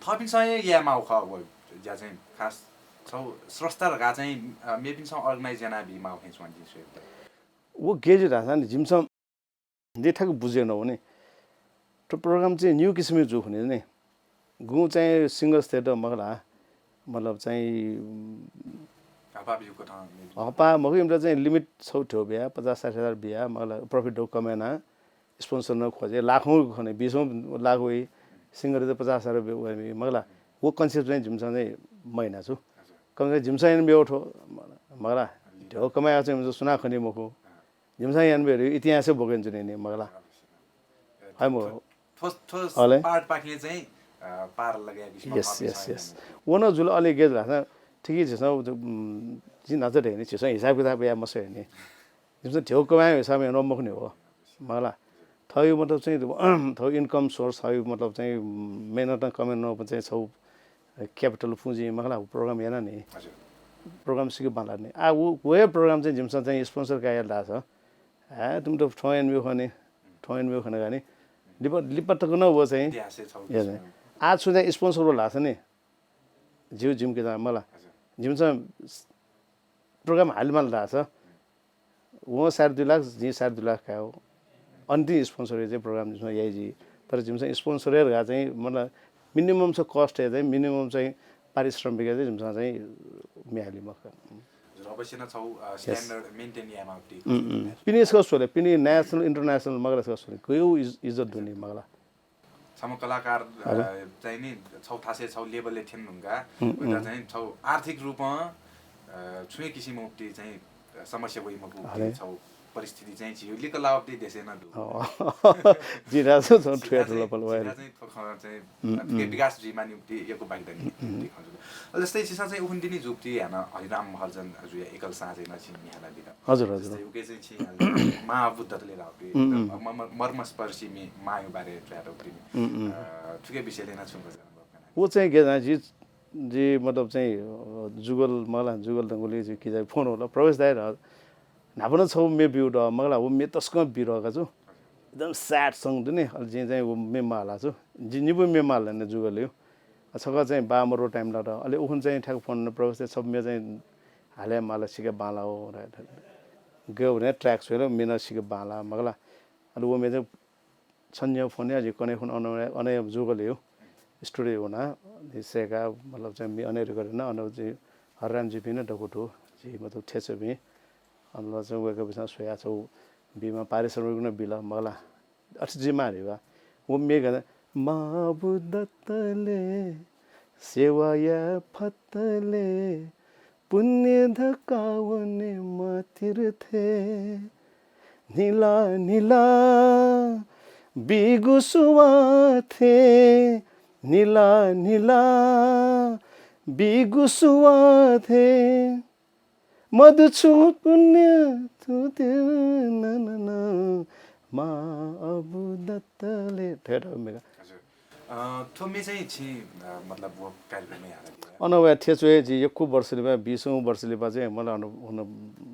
थःपिन्सं हे याये माःगु खः व ज्या चाहिँ खास छौ स्रष्टा धकाः चाहिँ, अ, मेपिन्सं organize याना बी माःगु खँ च्वं जिं स्वयेबलय्। व गय् जुइ धाःसा नि जिमिसं जिं ठ्याक्क बुझे नवनी। थ्व program चाहिँ न्यू किसिमं जू खनी नि। गुं चाहिँ singers थेत मखुला, मतलब चाहिँ, हपाः ब्यूगु कथं maybe। हपाः मखु, इमित चाहिँ limit छौ थ्यौ बिया, पचास साठी हजार बिया, मखुला, profit दौ कमाय् याना, sponsor नं खोजे, लाखौं खने, बीसौं लाख वइ, singerत पचास हजार वइ मखुला। व concept चाहिँ जिमिसं चाहिँ मयाना छु। हजुर। कम से कम जिमिसं याना ब्यू थ्व, मखुला, थ्यौ कमाय् याःगु चाहिँ जिमिसं सुनां खनी मखु। जिमिसं याना ब्यू इतिहास हे ब्वके जुने नि मखुला। अवश्य। हाय मखु। थ्व, थ्व अले? Part पाखें चाहिँ, अ, पार लगाया किसिम Yes, yes, yes। व नं जुल अले गय् जुल धाःसा, ठिकै झीसं, उम्, जिं न्हाचः धयानि, झीसं हिसाब किताब याये मस्यू नि। जिमिसं थ्यौ कमाय् हिसाबं याना मखु नि हो। मखुला। थःगु मतलब चाहिँ, थःगु income source, थःगु मतलब चाहिँ, उम्, मेहनतं कमाय् यानागु चाहिँ छौ capital पुँजी मखुला, program याना नि। हजुर। Program सिके बांलात नि। आ, व, व हे program चाहिँ जिमिसं चाहिँ sponsor कयाः यात धाःसा, आ, तुमत थ्वँ याना ब्यू खनी, थ्वँ याना ब्यू खनी का नि। लिपा, लिपा तक नं व चाहिँ इतिहास हे छौ या नि। किसिमं। आ, छु चाहिँ sponsor वल धाःसा नि, जिउ जिमि किजा मखुला। हजुर। जिमिसं program हाले माल धाःसा, वं साढे दुई लाख, जिं साढे दुई लाख कायेगु। अन्तिम sponsor हे चाहिँ program जिमिसं याइ जुइ। तर जिमिसं sponsor हे धकाः चाहिँ, मतलब, minimum छ cost हे चाहिँ, minimum चाहिँ पारिश्रमिक हे चाहिँ जिमिसं चाहिँ म्ये हाली मखु। हजुर, अवश्य नं छौ, अ, Yes। Standard maintain याये माःगु ति। उम्, उम्। पिने छकः स्वले, पिने national, international मखुला छकः स्वले। गयु इज-, इज्जत दु नि मखुला। छम्ह कलाकार, अ, हजुर। चाहिँ नि छौ थासय् छौ level-य् थ्यने धुंकाः, उम्, उता उम्। चाहिँ छौ आर्थिक रूपं, अ, छुं हे किसिमं उति चाहिँ समस्या वइ मखु, अले? उति छौ परिस्थिति चाहिँ झी लिक्क लाःगु उति देशय् नं दु। अँ। जिं धाःसा छौ झी ठुया धाःसा ठुला चाहिँ, पल झी वाय्। धाःसा चाहिँ थ्व खँ चाहिँ उम्, अ, उम्। विकास जुइमानि उति यक्व बाकि दनि उम्, उम्। उति खँ जुल। अले जस्तै छिसं चाहिँ उखुन्हु तिनि जूगु ति हानं हरिराम महर्जन जुया एकल साँझय् नं छिं म्ये हालादिल। हजुर, हजुर। जस्तै उके चाहिँ छिं हाल मां अबु दतले धाःगु ति, उम्, उम्। म-, म-, मर्मस्पर्शी म्ये मांया बारे च्वयातःगु ति। उम्, उम्। अ, थुके विषयलय् नं छुं गज्याःगु अनुभव का ना? व चाहिँ गय् जुल, जि, जि मतलब चाहिँ, अ, जुगल मखुला, जुगल धुंकूगुलिं जि किजा फोन वल, प्रवेश दाइ धाः, न्हापा नं छौ म्ये ब्यू दु मखुला, व म्ये तसकं बिरः का छु। एकदम sad song दु नि, अले जिं चाहिँ व म्ये माला छु। जि निपु म्ये माला नि जुगलयु। अ, छकः चाहिँ बाः मरु time लात। अले उखुन्हु चाहिँ ठ्याक्क फोन प्रवेश दाइ छौ म्ये चाहिँ हाले माला सिके बांला हो। गय् भने track छ्वयेल म्ये नं सिके बांला मखुला। अले व म्ये चाहिँ छन्हु फोन या जि कने खुन अन, अन जुगलयु studio वना, नि सय्‌का, मतलब चाहिँ म्ये अन record याना, अन जि हरिराम जुपिं नं दक्व दु, जि मतलब थ्यचुपिं, अन चाहिँ वय्‌कःपिन्सं स्वया छौ बीमाः पारिश्रमिक नं बिल मखुला। अथे जुइमाः रे वा। व म्ये गन, मां अबु दतले सेवा याये फतले पुण्य धकाः वने मां तीर्थे। निला निला बीगु सुवाथे, निला निला बीगु सुवाथे। मदु छुं पुण्य तुते न, न, न, मां अबु दतले। थेट म्ये का। हजुर। अ, थ्व म्ये चाहिँ छिं, अ, मतलब व कार्यक्रमय् हालादिल। अन वया थ्यचुय् जि यक्व वर्ष लिपा, बीसौं वर्ष लिपा चाहिँ मला अन, अन,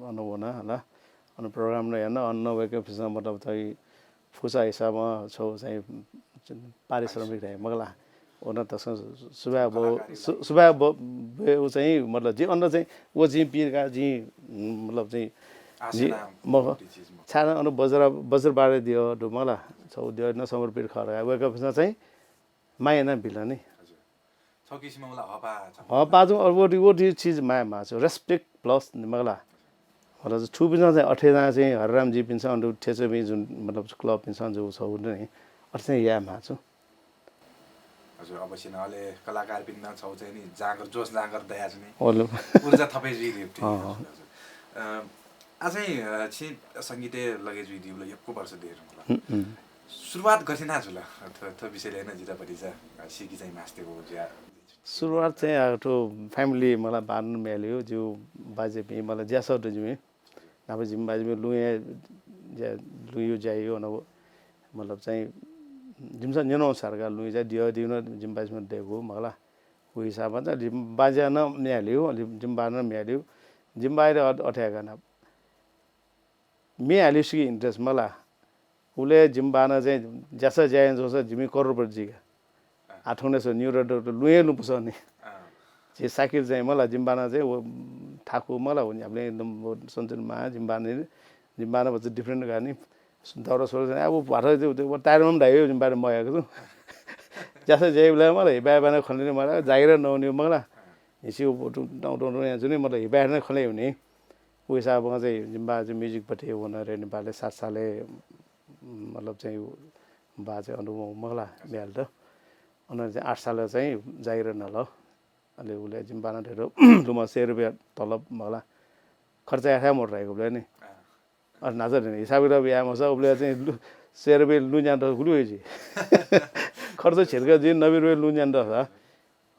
अन वना हला। अन program नं याना, अन वय्‌कःपिन्सं मतलब चाहिँ फुसा हिसाबं छौ चाहिँ पारिश्रमिक धाइ मखुला। व नं तसकं सुभाय् बौ, कलाकारी सु-, लागि। सुभाय् बौ, बे-, उ चाहिँ मतलब जि अन चाहिँ व जिं पीर का, जिं मतलब चाहिँ आशा नाम मखु। छाय् अन बज्र, बज्रबाट दियो दु मला, छौ दियो न समर्पित खः धकाः वय्कःपिन्सं चाहिँ माया यानाः बिल नि। हजुर। छौ किसिमं मला हपा छ। हपा जुं, अब वो, वो चिज माया माःगु, respect plus नि मला। मतलब थुपिन्सं चाहिँ अथे जां चाहिँ हरिरामजीपिन्सं अन थेचोपिं जुन मतलब क्लबपिन्सं जु छौ नि, अथे चाहिँ याये माःगु। हजुर, अवश्य नै। अले कलाकारपिन्त छौ चाहिँ नि जाँगर, जोस जाँगर दयाच्वनी। ओले। ऊर्जा थपे जुइ दिउ। अँ, अँ। हजुर। अ, आ चाहिँ, अ, छिं संगीतय् लगे जुइ दिउबलय् यक्व वर्ष देर मला। हुँ, हुँ। सुरुवात गथे याना जुल? थ्व, थ्व विषयलय् नं जितः भतिचा, अ, सीके चाहिँ मास्ति हो ज्या। सुरुवात चाहिँ, अ, थ्व family मला बान म्याल्यो, जिउ बाजेपिं मला ज्यासः दु जिमि। नाप जिमि बाजेपिं लुँया ज्या, लुँयु ज्या यो न, मतलब चाहिँ जिमिसं न्यनागु सरकार लुँया ज्या दियो, दियो न जिमि बाजेपिं देगु मला। उ हिसाबमा चाहिँ जिमि बाज्या नं म्याल्यो, जिमि बा नं म्याल्यो। जिमि बाइ अ-, अथे याका नाप। म्ये हालिसिके interest मला। उले जिमि बानं चाहिँ ज्यासः ज्या याना जूसा जिमि करोडपति जुइका। आ थौंकन्हय् स्व न्यू रड लुँया लुँ पुसः नि। अँ। झी साकिर चाहिँ मला जिमि बानं चाहिँ व थाकु मला व न्ह्याबलें एकदम व सन्चुन मा जिमि बानं, जिमि बानं भचा different का नि। दौरा सोरा चाहिँ अब भ्वाथर चाहिँ व टायरमा पनि धायो जिमि बानं मयाएको छु। ज्यासः ज्या याइबलय् मला हिबाय् बानं खनले मला जागिर नहुने मला। अँ। हिसी उ टु-, टौं टौं टौं याना जुने मतलब हिबाय् बानं खनले हुने। उ हिसाबं चाहिँ जिमि बा चाहिँ music पट्टि वन रे नेपालय् सात सालय्, मतलब चाहिँ उ बा चाहिँ अन मखला म्याल त। अन चाहिँ आठ सालय् चाहिँ जागिर नल। अले उले जिमि बानं धेरो लुमा सय रुपियाँ तलब मखला। खर्च याये थाय् मदु धाइगु उबलय् नि। अँ। अ, न्हाचः नि हिसाब किताब याये मसा उबलय् चाहिँ लु-, सय रुपियाँ लुँ न्यान त गुलि होइ जि। खर्च छिर्का जुइ नब्बे रुपियाँ लुँ न्यान त सा।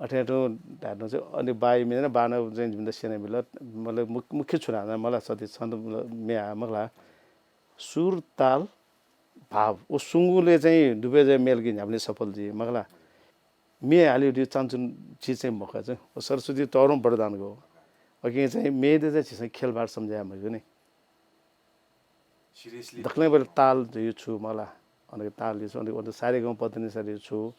अथे तुं धायेतुं चाहिँ अले बाइ मिजन बानं चाहिँ जिमित स्यनाबिल। मतलब मुख्-, मुख्य छु धाःसा मला सति छन्द मतलब म्ये हाये मखला। सुर, ताल, भाव, व सुंगुले चाहिँ दुबे चाहिँ मेल कि न्ह्याबलें सफल जुइ मखला। म्ये हालिउ दि चान्चुन चिज चाहिँ मखु चाहिँ। व सरस्वती तःधंगु वरदान गु। अकिं चाहिँ म्येत चाहिँ झीसं खेलबार सम्झे याये मज्यू नि। Seriously। दकलय् बले ताल धइगु छु मला। अन ताल धइगु छु, अन, अन सारेगमपा धइगु छु।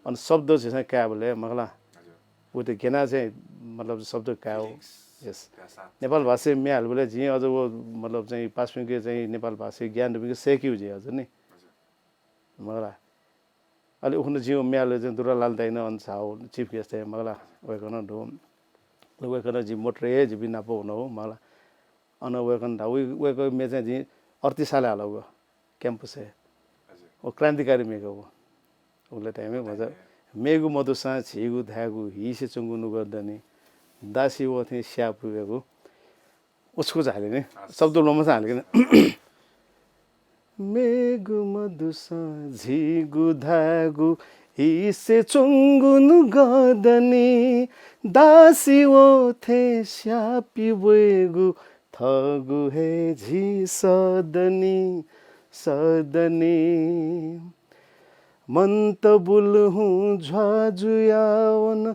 अन शब्द झीसं कायेबलय् मखला। हजुर। उ त गेना चाहिँ मतलब शब्द कायो। Feelings। Yes। का साथ। नेपाल भाषाय् म्ये हालेबलय् जिं अझ व मतलब चाहिँ पासापिंके चाहिँ नेपाल भाषाय् ज्ञान दुपिंके सय्केगु जिं अझ नि। हजुर। मखला। अले उखुन्हु जिं म्ये हालेबलय् चाहिँ दुर्गालाल दाइनं अन झाउ chief guest हे मखला। वय्कलं दु। वय्कलं जि मोटरय् हे जिपिं नाप वनागु मखला। अन वय्कलं धा-, वय्-, वय्कःया म्ये चाहिँ जिं अड्तीस सालय् हालागु campus-य्। हजुर। व क्रान्तिकारी म्ये का व। उबलय् time-य् भचा, मेगु मदुसां झीगु धायेगु हिसे च्वंगु नुगः दनि। दासी वःथें स्याः पुइगु। व छकू झाले नि। शब्द ल्वःमंसां हाले कि न। मेगु मदुसां झीगु धायेगु हिसे च्वंगु नुगः दनि। दासी वःथें स्याः पि वयेगु थःगु हे झी सः दनि, सः दनि। मन्त बुलुहुँ झ्वाः जुयावन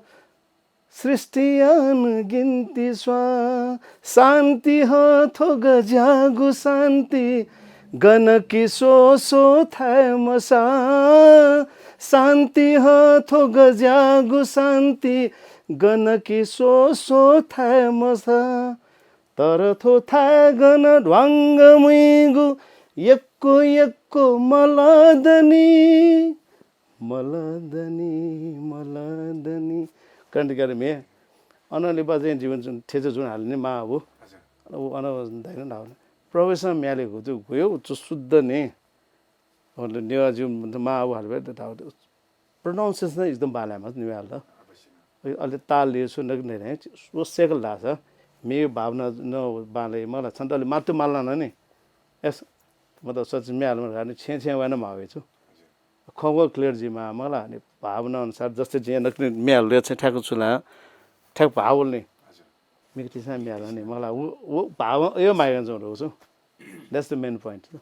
सृष्टियान गिन्ति स्वां। शान्ति ह थ्व गज्याःगु शान्ति, गन कि स्व स्व थाय् मसां। शान्ति ह थ्व गज्याःगु शान्ति, गन कि स्व स्व थाय् मसां। तर थ्व थाय् गन ढ्वाङ्ग मुइगु यक्व यक्व मलः दनि। मलः दनि, मलः दनि। क्रान्तिकारी म्ये। अन लिपा चाहिँ जिमि थेचो जुन हाले नि मां अबु। हजुर। अन उ अन दाइनं धाःगु नि। प्रवेशं म्ये हालेगु चाहिँ गुयो उ चाहिँ शुद्ध नि। मतलब नेवाः जिमि मां अबु हाले बे धाःगु। Pronunciation एकदम बांलाये मास्ति नेवाःयात। अवश्य। अले ताल लियो छु नक नै नै। व सेकल धाःसा। म्ये भावना न बांलाये मला। छन्त अले मातु मालना न नि। यस। मतलब सच म्ये हाले मला नि छेँ छेँ वय् न मावे छु। हजुर। खँग्वः clear जुइमाः मखला नि, भावना अनुसार जस्तै जिं नकतिनि म्ये हालेबलय् चाहिँ ठ्याक्क छु ला, ठ्याक्क भाव वल नि। हजुर। मिगतिसां म्ये हाल नि मखला, उ, उ भावं अय् माय्कं च्वं धुगु छु। That's the main point।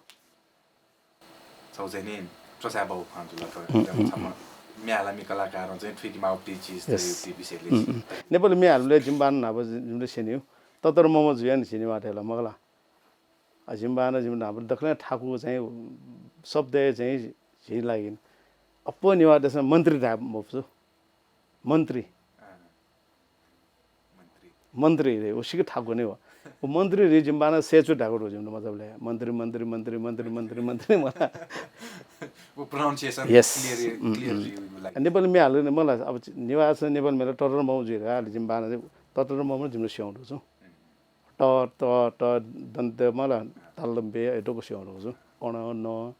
छौ चाहिँ नि च्वसाय् बाउ खँ जुल त, हम्म, एकदम हम्म, छम्ह हम्म। म्ये हालामि कलाकारं चाहिँ थुइके माःगु चिज त, यस। यो विषयले। हम्म, हम्म। नेपाली म्ये हालेबलय् जिमि बां न्हापा जि-, जिमित स्यनीगु। ततर मम जुया नि झी नेवाःतय् ला मखला। अ, जिमि बां नं जिमि न्हापा दकलय् थाकु चाहिँ शब्दय् चाहिँ झी लागि अप्वः नेवाः देशं मन्त्री धाये मफु। मन्त्री। अँ। मन्त्री। मन्त्री रे, व सिक थाकु नि व। व मन्त्री रे जिम्बाना सेचु ढाकु रो जिम्बा मतलब ले। मन्त्री, मन्त्री, मन्त्री, मन्त्री, मन्त्री, मन्त्री, मला। वो pronunciation Yes. clear, Mm, clear mm. जिउ लागि। नेपाली म्ये हाले नि मला, अब निवास नेपाली म्ये ततर मौ जुइरा, जिम्बाना ततर मौ जिम्बा स्यौं छु। ट, त, ट, दन्त मला, तालम्बे, ए, डोको स्यौं छु। कण, न,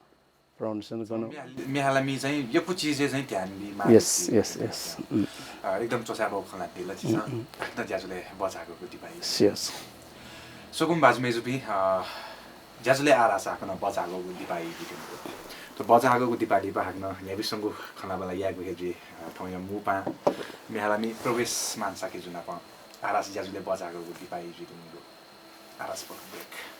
pronunciation कण। म्ये हालामि चाहिँ यक्व चिजय् चाहिँ ध्यान बी Yes, yes, yes. Mm. अ, एकदम चोसाबौ खला दिल चिज। एकदम ज्याजुले बचाको दिपाई। Yes. सोकुम बाजु मेजुपिं, अ, ज्याजुले आरास हाकनं बचाको दिपाई बिकन। तो बचाको दिपाई लिपा हाकनं न्याबिसंगु खला बला यागु हे जुइ, अ, थौंया मुपां म्ये हालामि प्रवेश मान शाक्यजु नाप आरास ज्याजुले बचाको दिपाई जुइ तुमुगु। आरास पक break।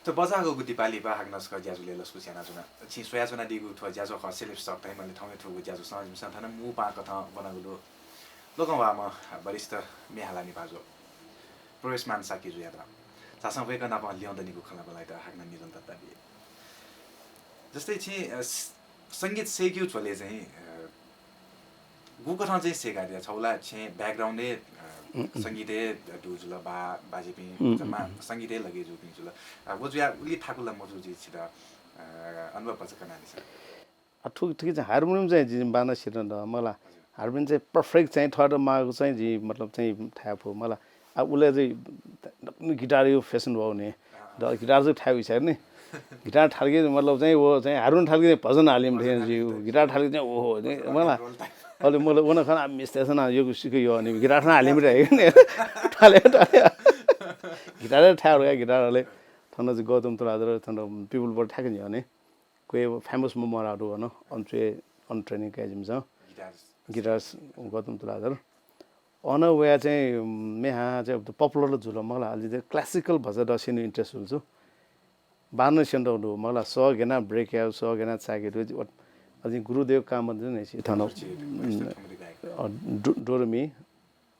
त बचाःगु दिपालिपा हाकनं छकः ज्याझ्वलय् लसकुस यानाच्वना। छिं स्वयाच्वनादीगु थ्व ज्याझ्वः खः सेलेबस टक धाइम्ह, अले थौंया थुगु ज्याझ्वलय् जिमिसं थन मुपां कथं ब्वनागु दु। लोकंह्वाःम्ह वरिष्ठ म्ये हालामि भाजु प्रवेशमान शाक्यजुयात। झासँ वय्कः नाप ल्यं दनिगु खँल्हाबल्हायात हाकनं निरन्तरता बिये। जस्तै छिं, अ, स-, संगीत सय्केगु झ्वलय् चाहिँ, अ, गुकथं चाहिँ सय्कादिया? छगू ला छेँ background-य्, अ, संगीतय् दु जुल, बा, बाजेपिं जम्मा संगीतय् लगे जूपिं जुल। अ, व जुया उलि थाकु ला मजू जुइ छित, अ, अनुभव भचा कनादिसँ। आ, थुक-, थुकी चाहिँ हार्मोनियम चाहिँ जिं बांलाः सिधं द, मला। हार्मोनियम चाहिँ perfect चाहिँ थःत माःगु चाहिँ जिं, मतलब, चाहिँ थाय् फु, मला। आ, उलय् चाहिँ guitar-या fashion वःगु नि। द guitar चाहिँ थाय् उइसार नि। Guitar थालके, मतलब, चाहिँ व चाहिँ हार्मोनियम थालके चाहिँ भजन हालिम थें जिउ। Guitar थालके चाहिँ ओहो, चाहिँ, मला। अले, मतलब, वन खन आ मिस्ते सन यो सिक यो नि। Guitar थन हालिम रे नि। थाले, थाले। Guitar थाय् रे, guitar हाले। थन चाहिँ गौतम तुलाधर, थन people बर थाकि नि। क्वय् famous ममरा दु अन, अन च्वय्, अन training कया जिमिसं। Guitarist। Guitarist गौतम तुलाधर। अन वया चाहिँ म्ये हां चाहिँ popular जुल, मला, अले चाहिँ classical भजन दसेनु interest जुल छु। बांलाः सिधं दु, मला, सः गय् याना break याउ, सः गय् याना चाय्के दु, अले गुरुदेव कामत जुन हे थन, अ, डो-, डोरमी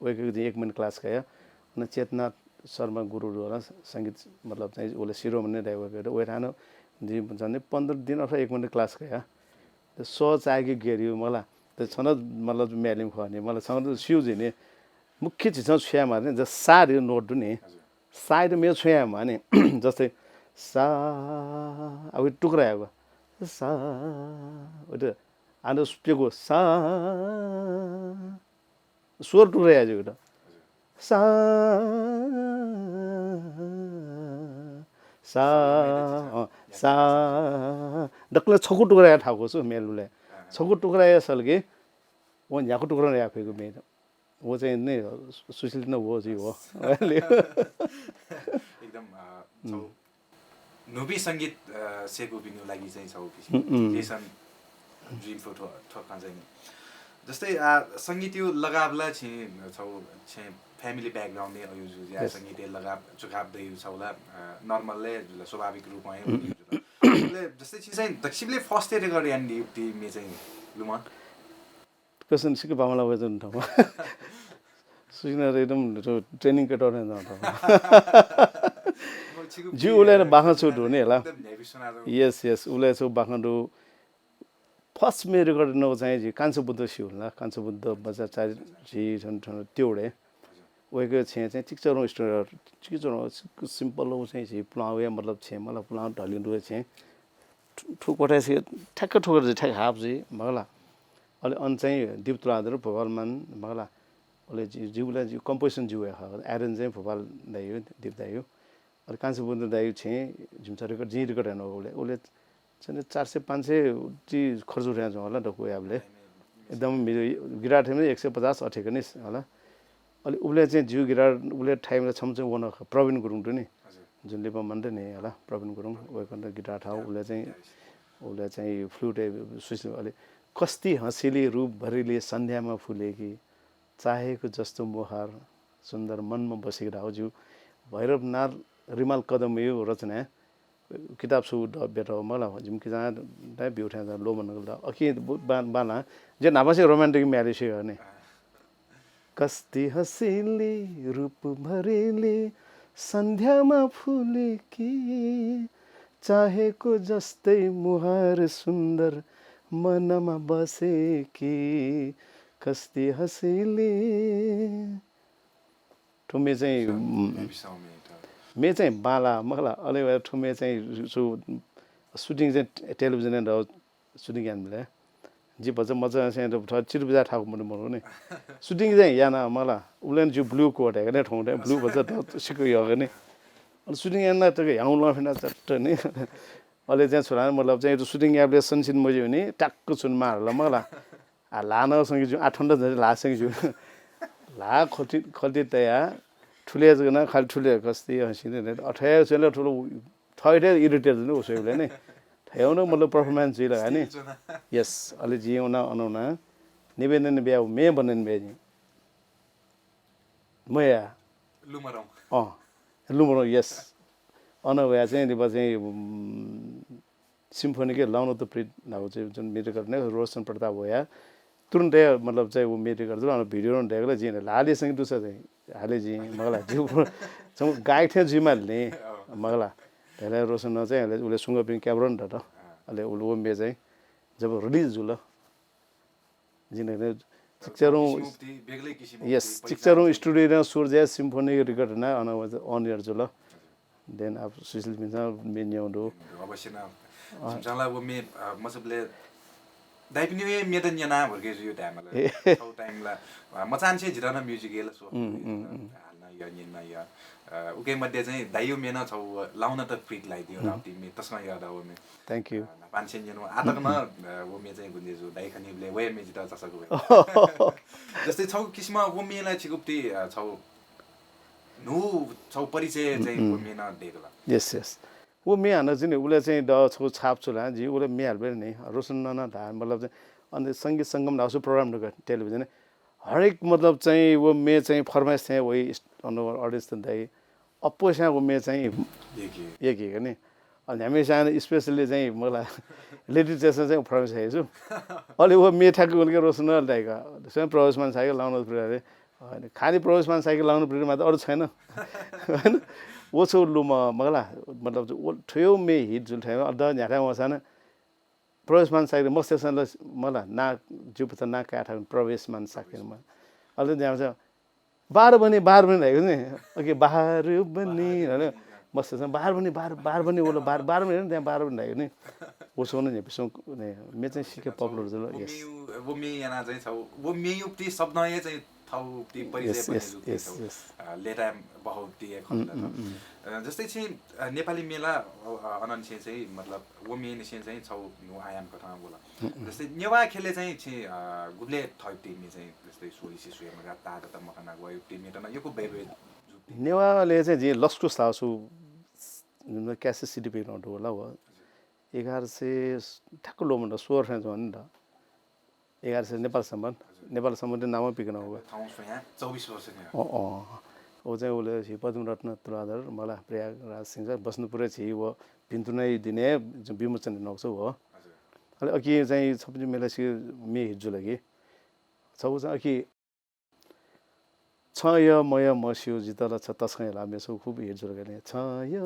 वय्कःयाके जिं एक महिना class कया। अन चेतनाथ शर्मा गुरु दु होला, संगीत, मतलब, चाहिँ उलय् शिरोमणि दाइ वय्कः दु। वय्कःयाथाय् जिं झन्डै पन्ध्र दिन अथवा एक महिना class कया। सः चाय्के गय् याउ, मला। त छन, मतलब, म्ये हालेम्ह खः नि, मला, छं त स्यू जुइ नि। मुख्य झीसं छु यायेमाः नि, जस सा धइगु note दु नि। सा त मेगु छु यायेमाः नि। जस्तै सा, अब टुक्रा यायेगु। सा, अब त, आ, प्यगू सा। स्वर टुक्रा याये ज्यू त। सा, सा, अँ, सा। दकलय् छकू टुक्रा याये थाकु छु म्ये हालेबलय्। छकू टुक्रा याये सलकि, व न्ह्याकू टुक्रा याये फइगु म्ये। व चाहिँ नि सुशील न व जुइ व। एकदम, अ, छौ न्हूपिं संगीत, अ, सय्कूपिनिगु लागि चाहिँ छौ किसिम lesson जुइफु थ्व, थ्व खँ चाहिँ नि। जस्तै, आ, संगीतया लगाव ला छिं छौ, छेँ family background-य् अयु जु या संगीतया लगाव झुकाव दयु छौ ला, अ, normal ले जुल, स्वाभाविक रूपं हे वयु जुल। अले जस्तै छिं चाहिँ दक्वसिबलय् first record यानादीगु म्ये चाहिँ लुमं? Question सिक बांमलाः वय्कः थौं। सुशील एकदम training कयातःगु थौं। जि उलय् बाखं छु दु नि हला। Yes, yes, उलय् छु बाखं दु। First म्ये record यानागु चाहिँ जि कान्छा बुद्ध स्यू ला, कान्छा बुद्ध बज्राचार्य जि थन, थन तेउडे। वय्कः छेँ चाहिँ चिकिचरं studio, चिकिचरं simple चाहिँ जि पुलां वया, मतलब, छेँ, मतलब, पुलां ढलिं दु छेँ। थु-, थु कोठाय् ठ्याक्क थुकथं जि ठ्याक्क हाप जुइ, मखु ला। अले अन चाहिँ दीप तुलाधर भोपालमान, मखु ला। अले जि-, जिगु ला जि composition जिगु हे खः, arrange चाहिँ भोपाल दाइया, दीप दाइया। अले कान्छा बुद्ध दाइया छेँ जिमिसं record, जिं record यानागु उलय्, उलय् चाहिँ चार सय पाँच सय ति खर्च उठाया च्वं हला दक्व याबलय्। एकदम म्हिगः, guitar थें एक सय पचास अथे कनिस हला। अले उबलय् चाहिँ जिगु guitar उबलय् थाइम्ह छम्ह चाहिँ वन खः, प्रवीण गुरुङ दु नि। जुन लिपा मन्त नि हला, प्रवीण गुरुङ, वय्कलं guitar थाउ, उबलय् चाहिँ उसले चाहिँ फ्लुटय् सुशील अले कस्ती हँसिली रूपभरिली सन्ध्यामा फुलेकी, चाहेको जस्तो मुहार सुन्दर मनमा बसेकी धाःगु ज्यू। भैरवनाथ रिमाल कदमयु रचना किताब छु द-, बेत मला जिमि किजां दाइ ब्यू थें दा लोमन गल दा। अकिं बु-, बा-, बालां जे न्हापांसे रोमान्टिक म्ये हाले सिगने। कस्ती हँसिली रूपभरिली सन्ध्यामा फुलेकी, चाहेको जस्तै मुहार सुन्दर मनमा बसेकी, कस्ती हँसिली। थ्व म्ये चाहिँ, म्ये चाहिँ बांला मखला। अले थ्व म्ये चाहिँ सु-, सुटिङ चाहिँ टेलिभिजनय् द सुटिङ यानाबलय् जि भचा मचासे थः चिरबिजा थाकु मते मरु नि। सुटिङ चाहिँ याना मला। उबलय् जि ब्लू कोट हे गने थौं दे ब्लू भचा त सिक्क यः गने। अले सुटिङ याना तक ह्याउँ लँ फिना चट्ट नि। अले चाहिँ छोरा मतलब चाहिँ सुटिङ याबले सनसिन मज्यू नि टाक्क छुन मारला मला। आ ला न संगे जु आ ठन्डा झरे ला संगे जु। ला खल्ती खल्ती तया ठुले जगना खाली ठुले कस्ती हँसिने अथे चले ठुलो थैथे इरिटेट जुन उसैले नि। थैउन मतलब परफर्मेन्स जुइ लगा नि। यस, अले जिं उना अनौना निवेदन ब्याउ मे बनन ब्या जि। मया। लुमरौँ। अँ, लुमरौँ, यस। अन वया चाहिँ लिपा चाहिँ, उम्, सिम्फोनीके लाउन त प्रित धाउ चाहिँ जुन म्ये रेकर्ड ने रोशन प्रताप वया। तुरुन्तै मतलब चाहिँ उ म्ये रेकर्ड जुल, अन भिडियो नं देगला जिं लाली संगे दुसा चाहिँ। हाले जिं, मगला, जिउ छगू गायक थें जुइमाल नि, मगला। हेले रोशन न चाहिँ, हेले उले सुंगपिं क्याब्रन दत। अले उले वो म्ये चाहिँ जब रिलिज जुल, जिं हेले चिक्चारुङ, किसिम उक्ति, बेग्लै किसिम यस, उक्ति, चिक्चारुङ पहिचान स्टुडियो न सुरजय सिम्फोनी रेकर्ड न अन, अन एयर जुल। देन अब सुशील मिन्सा म्ये न्यौ दु। अवश्य न। झुमझाला वो म्ये, अ, मसबले दाइपिनि म्ये त न्यना भर्के जुयो टाइम ला। ए। छौ टाइम ला, अ, मचान छे जिरा न म्युजिक एला सो। उम्, उम्, उम्। हाल न या, न्यन न या। अ, उके मध्ये चाहिँ दाइयो म्ये न छौ लाउन त प्रित लाइ दियो, उम्। राउटी म्ये तसमा या दा वो म्ये। Thank you। अ, पाँच सय न्यन आतक न, उम्, उम्। अ, वो म्ये चाहिँ गुन्जे जु दाइ खनिबले वे म्ये जिता चसक वे। जस्तै छौ किसिम वो म्ये ला छिगुप्ति, अ, छौ नु छौ परिचय चाहिँ उम्, उम्। वो म्ये न देगला। Yes, yes. वो म्ये हानं चाहिँ उले चाहिँ द छौ छाप चुला, जि उले म्ये हाल बेर नि, रोशन न न धा, मतलब चाहिँ, अनि संगीत संगम धासु प्रोग्राम दु टेलिभिजन। हरेक मतलब चाहिँ वो म्ये चाहिँ फरमाइस थें वइ अन अडियन्स त दाइ। अप्पो स्यां वो म्ये चाहिँ एक एक। एक एक नि। अनि हमेशा स्पेशली चाहिँ मला लेडी टेसन चाहिँ फरमाइस है छु। अले वो म्ये ठ्याक्क उनके रोशन न दाइका। स्वयं प्रवेशमान साइके लाउन पुरा रे। होइन, खालि प्रवेशमान साइके लाउनु प्रेरणा मात्र, अरू छैन। होइन? वो छौ लुम, मगला, मतलब, वो थ्वयो म्ये हिट जुल थ्वयो, अद्ध न्ह्याथाय् वंसानं प्रवेशमान साइके मस्तेसन ल, मला, ना, जिउ पता ना काया थाकु प्रवेशमान साइके म। अले न्ह्याथाय् बाह्र बनी, बाह्र बनी धाइगु नि। ओके, बाह्र बनी, बाह्र होइन? बनी, मस्तेसन बाह्र बनी, बाह्र, बाह्र बनी, वो ल, बाह्र, बाह्र बनी, त्यहाँ बाह्र बनी धाइगु नि। वो छौ न न्ह्यापिसौ, ने, म्ये चाहिँ सिक्क पपुलर जुल, वो यस। मेयु, वो म्ये याना चाहिँ छौ, वो मेयु प्ति शब्द ये चाहिँ थौ ती परिचय यस, पनि यस, जुक्ति यस, थौ, यस। अ, लेटा बहु ती एक उम्, खण्ड उम्, थौ। उम्। अ, जस्तै चाहिँ, अ, नेपाली म्ये ला, अ, अ, अनन छे चाहिँ, मतलब, वो म्ये निसें चाहिँ छौ नु आयाम कथं बोला। उम्, उम्। जस्तै नेवा खेले चाहिँ छे, अ, गुबले थौ ती म्ये चाहिँ, जस्तै सोलिसि सुये मगा, ता त मखना, वो ती म्ये त न, यक्व बे बे जुक्ति। नेवाले चाहिँ जे लस्कुस लासु, जुन क्यासे सिटी पे न डोला वो। हजुर। एघार सय ठ्याक्क लोमन सोह्र फें जन द। एघार सय नेपाल सम्बत। हजुर। नेपाल सम्बत नाम पिकन हो। ठाउँ स्वया चौबिस वर्ष ने। अँ, अँ। ओ चाहिँ उले छि पद्मरत्न तुलाधर, मला प्रयागराज सिंह बस्नु पुरै छि वो भिन्तुनै दिने विमोचन नक्छ हो। हजुर। अले अकि चाहिँ छपनि मेला छि म्ये हिट जुल कि। छौ चाहिँ अकि छ य मय मस्यू जितल छ तस्कं यला मेसु खूब हिट जुल गने। छ य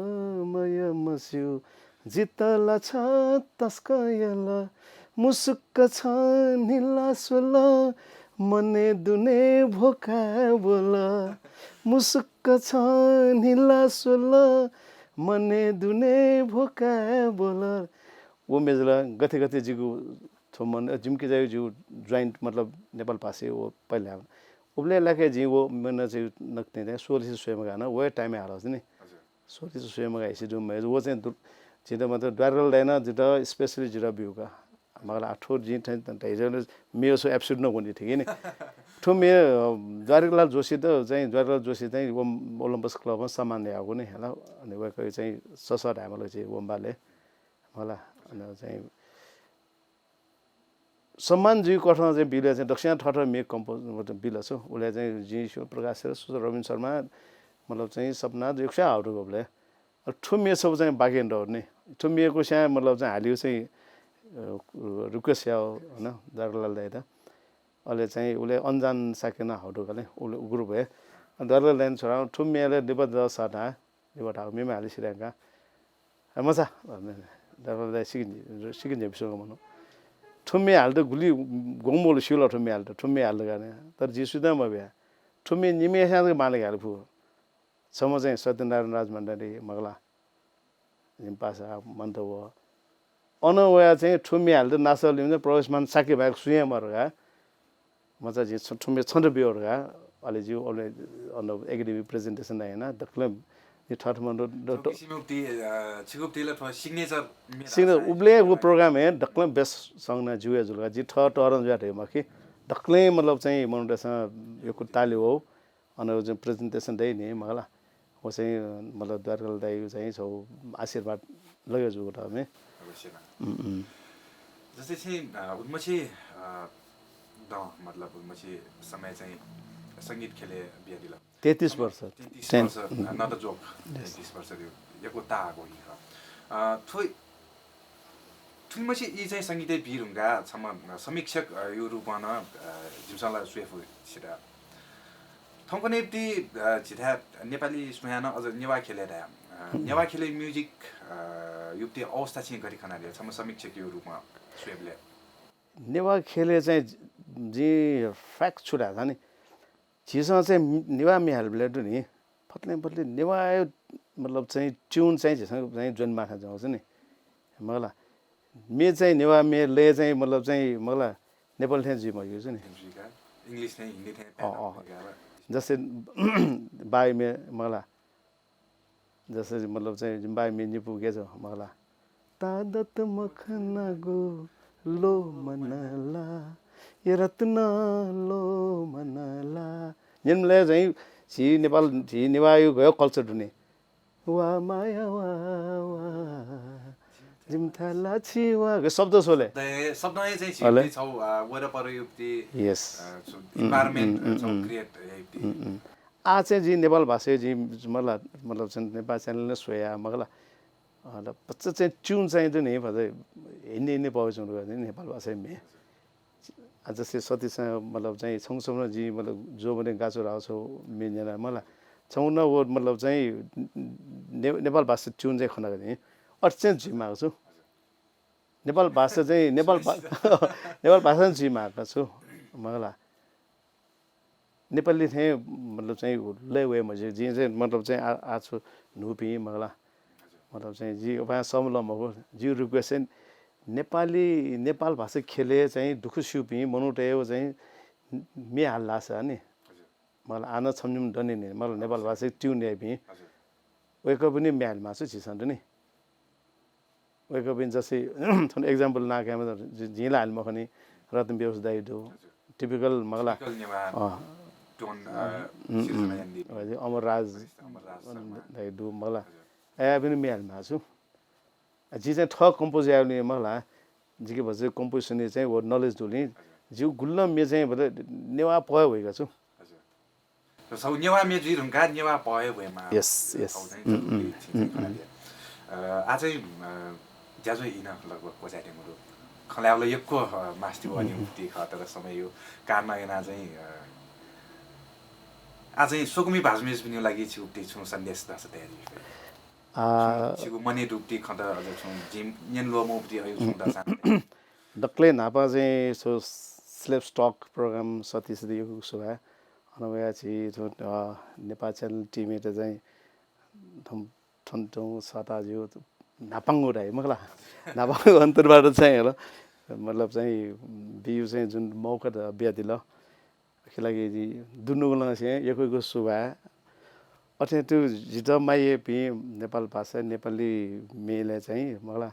मय मस्यू जितल छ तस्कं यला मुसुक्क छ निला स्वल मने दुने भोका बोल। मुसुक्क छ निला स्वल मने दुने भोका बोल। वो मेजला गथे गथे जिगु थ्व मन, अ, जिमि किजायु जिगु ज्वाइन्ट, मतलब, नेपाल भाषा वो पहिले हाल। उबले लाके जिं वो मन चाहिँ नकते दे, सोलिसि स्वयं गाना, वो टाइम हाल नि। हजुर। सोलिसि स्वयं गा हिसि दु, मैं वो चाहिँ दु-, जित मतलब, द्वारकाल दाइना जित स्पेशली जित ब्यू का। मगला आठो जिं थे, थे, थे, मेयो सो एब्सुड न कोनी, ठीक है नि? थ्व मे, अ, द्वारकालाल जोशी त चाहिँ, द्वारकालाल जोशी चाहिँ वो ओलम्पस क्लबमा सम्मान यागु नि, हला? अनि वो कयु चाहिँ सस ढामल चाहिँ वो बाले। मला, अनि चाहिँ सम्मान जुइ कथं चाहिँ बिलय् चाहिँ दक्वस्यां थःथः म्ये कम्पोज मतलब बिल छु। उलय् चाहिँ जिं शिव प्रकाश श्रेष्ठ, रविन्द्र शर्मा, मतलब चाहिँ सपना यक्वस्यां हाउदुगु बलय्। अले थ्व म्ये छपु चाहिँ बाकी यानातःगु नि। थ्व म्ये गुस्यां मतलब चाहिँ हालिउ चाहिँ, अ, रिक्वेस्ट याउ, होइन, द्वारकालाल दाइयात। अले चाहिँ उलय् अन्जान शाक्य नं हाउदुगु का ले, उलय् group हे। द्वारकालाल दाइनं छ्वयाः थ्व म्ये ले लिपा द सःता, लिपा धाःगु म्ये हाले सिधयंका। अ, मचा, द्वारकालाल दाइ सिकिन्जि, सिकिन्जि बिस्वंगु मनू। थ्व म्ये हालेत गुलि ग्वंम्ह ला स्यू ला थ्व म्ये हालेत, थ्व म्ये हालेत का नि। तर जिं सुयातं मबिया। थ्व म्ये निम्हस्यां जक मानय् याये फु। छम्ह चाहिँ सत्यनारायण राज भण्डारी मखु ला, जिमि पासा मन्त व। अन वया चाहिँ थ्व म्ये हालेत नासः लिउँ चाहिँ प्रवेश मान शाक्य बाहेक सुयां मरु का। मचा जिं छ-, थ्व म्ये छन्त बिउ का। अले जिउ अले अन एकेडेमी presentation याना दक्वं नि थःथम्हं द-, द-, द-, किसिमं उक्ति, अ, छिगु उक्ति ला थ्व signature म्ये signature धाःसा उबलय् व program हे दक्वं best song नं जिउ हे जुल का। जि थः तःधं जुया धइ मखु कि दक्वं मतलब चाहिँ मनूतय्सं यक्व ताली वउ। अन चाहिँ presentation दइ नि मखु ला। व चाहिँ मतलब द्वारकालाल दाइगु चाहिँ छौ आशीर्वाद लगे जूगु त मे। अवश्य नं। उम्, उम्। जस्तै चाहिँ, अ, उलिमछि, अ, दँ, मतलब उलिमछि समय चाहिँ संगीत ख्यलय् बियादिल। तेत्तिस वर्ष। तेत्तिस तेन-, वर्ष, उम्। अ, not a joke। Yes। तेत्तिस वर्ष यो यक्व ताःगु हि खः। अ, थ्व थुलिमछि ई चाहिँ संगीतय् बी धुंकाः छम्ह समीक्षक, अ, यो रूपं नं, अ, जिमिसं ला स्वये फु सित। थौंकन्हय्‌ति, अ, झीथाय् नेपाली स्वयां नं अझ नेवाः ख्यलय् धाये। अ, नेवाः ख्यलय् music, अ, युक्ति अवस्था छिं गथे खनादिया छम्ह समीक्षक यो रूपं स्वयेबलय्? नेवाः ख्यलय् चाहिँ जि-, जिं fact छु धाःसा नि, झीसं चाहिँ नेवाः म्ये हालेबलय् दु नि, फतलें फतलें नेवाः मतलब चाहिँ tune चाहिँ झीसं चाहिँ ज्वने माःथें च्वंगु नि। मखु ला, म्ये चाहिँ नेवाः म्ये, लय चाहिँ मतलब चाहिँ मखु ला, नेपाल थें जुइ मखु नि। English थें, हिन्दी थें, अँ, अँ। जस्तै बाई म्ये मखु ला, जस्तै मतलब चाहिँ जिमि बाई म्ये निपु गय् च्वं मखु ला। तादत मखनागु लोमनला, ये रत्न लोमनला। न्यनेबलय् चाहिँ झी नेपाल, झी नेवाःया गय् culture दु नि। वा माया वा, वा, जिमि थाय् लाछि वा। गय् शब्द स्वले। शब्द हे चाहिँ झी छौ, अ, वरपर युक्ति, yes। अ, छौ environment, उम्, उम्, छौ उम्। Create युक्ति। उम्, उम्। आः चाहिँ जिं नेपाल भाषाय् जिं मतलब, मतलब चाहिँ नेपाल channel नं स्वया मखु ला। अ, ल, भचा चाहिँ tune चाहिँ दु नि, भचा हिन्दी, हिन्दी पाउ चाहिँ नेपाल भाषाय् म्ये। आ, जस्तै सतीश, मतलब चाहिँ छौं छौं नं जिं मतलब ज्वःबलय् गाच्वः धाःगु छौ म्ये न्यना मखु ला। छौं नं व मतलब चाहिँ ने-, नेपाल भाषा tune चाहिँ खनागु नि। अथे चाहिँ जुइ माःगु छु। नेपाल भाषा चाहिँ नेपाल भा-, नेपाल भाषा चाहिँ जुइ माःगु छु मखु ला। नेपाली थें मतलब चाहिँ लय वये मज्यू। जिं चाहिँ मतलब चाहिँ आ, आ छु न्हूपिं मखु ला। मतलब चाहिँ जि उपायं समल मखु। जिगु request चाहिँ नेपाली, नेपाल भाषा ख्यलय् चाहिँ दुःख स्यूपिं मनूतय् चाहिँ म्ये हाल धाःसा नि। मखु ला, आ नं छम्ह निम्ह दनि नि, मतलब नेपाल भाषा tune याइपिं। वय्कःपिनि म्ये हाले माःगु छु झीसं दनि। वय्कःपिं जस्तै थन example नां कायेमा जि-, जिं ला हाले मखु नि, रत्न बेहोस दाइ दु। Typical मखु ला। Typical नेवाः अँ। Tone, अ, उम्, सिर्जना उम्। यानादी। हजुर, अमर राज अमर राज शर्मा। दाइ दु मखु ला। हजुर। अय्‌पिनि म्ये हाले माःगु छु। जिं चाहिँ थः compose यायेबलय् मखु ला। जिके भचा composition चाहिँ व knowledge दुलिं। हजुर। जिगु गुलि नं म्ये चाहिँ भचा नेवाः पहय् वइगु छु। हजुर। र छौ नेवाः म्ये जुइ धुंकाः नेवाः पहय् वयेमाः। Yes, yes। छौ चाहिँ उम्, जरुरी उम्, छिं उम्, उम्। खनादिया। अ, आः चाहिँ, अ, ज्याझ्वः ई नं लगभग क्वचायेत्यंगु दु। खँ ल्हायेबलय् यक्व, अ, मास्ति वःनि उम्, उम्। उक्ति खः, तर समयया कारणं यानाः चाहिँ, अ, आः चाहिँ स्वकुमि भाजु मय्जुपिनिगु लागि छिगु उक्ति छुं सन्देश धाःसा तयारी। आ, छिगु, छिगु मनय् दुगु उक्ति खँत अझ छुं जिं न्यने ल्वःमंगु उक्ति अय् छुं धाःसा। दकलय् न्हापां चाहिँ छौ Celebs Talk program सतीशयात यक्व सुभाय्। अन वयाः झी थ्व, अ, नेपाल channel team-यात चाहिँ थन, थन तुं सःता ज्यू न्हापांगु धाइ मखु ला। न्हापांगु अन्तरबाट चाहिँ होला, मतलब चाहिँ बियु चाहिँ जुन मौका द-, बियादिल। अय्‌के लागि जि दुनुगलंनिसें यक्व यक्व सुभाय्। अथे तुं जितः माया याइपिं नेपाल भाषा, नेपाली म्येलय् चाहिँ मखु ला,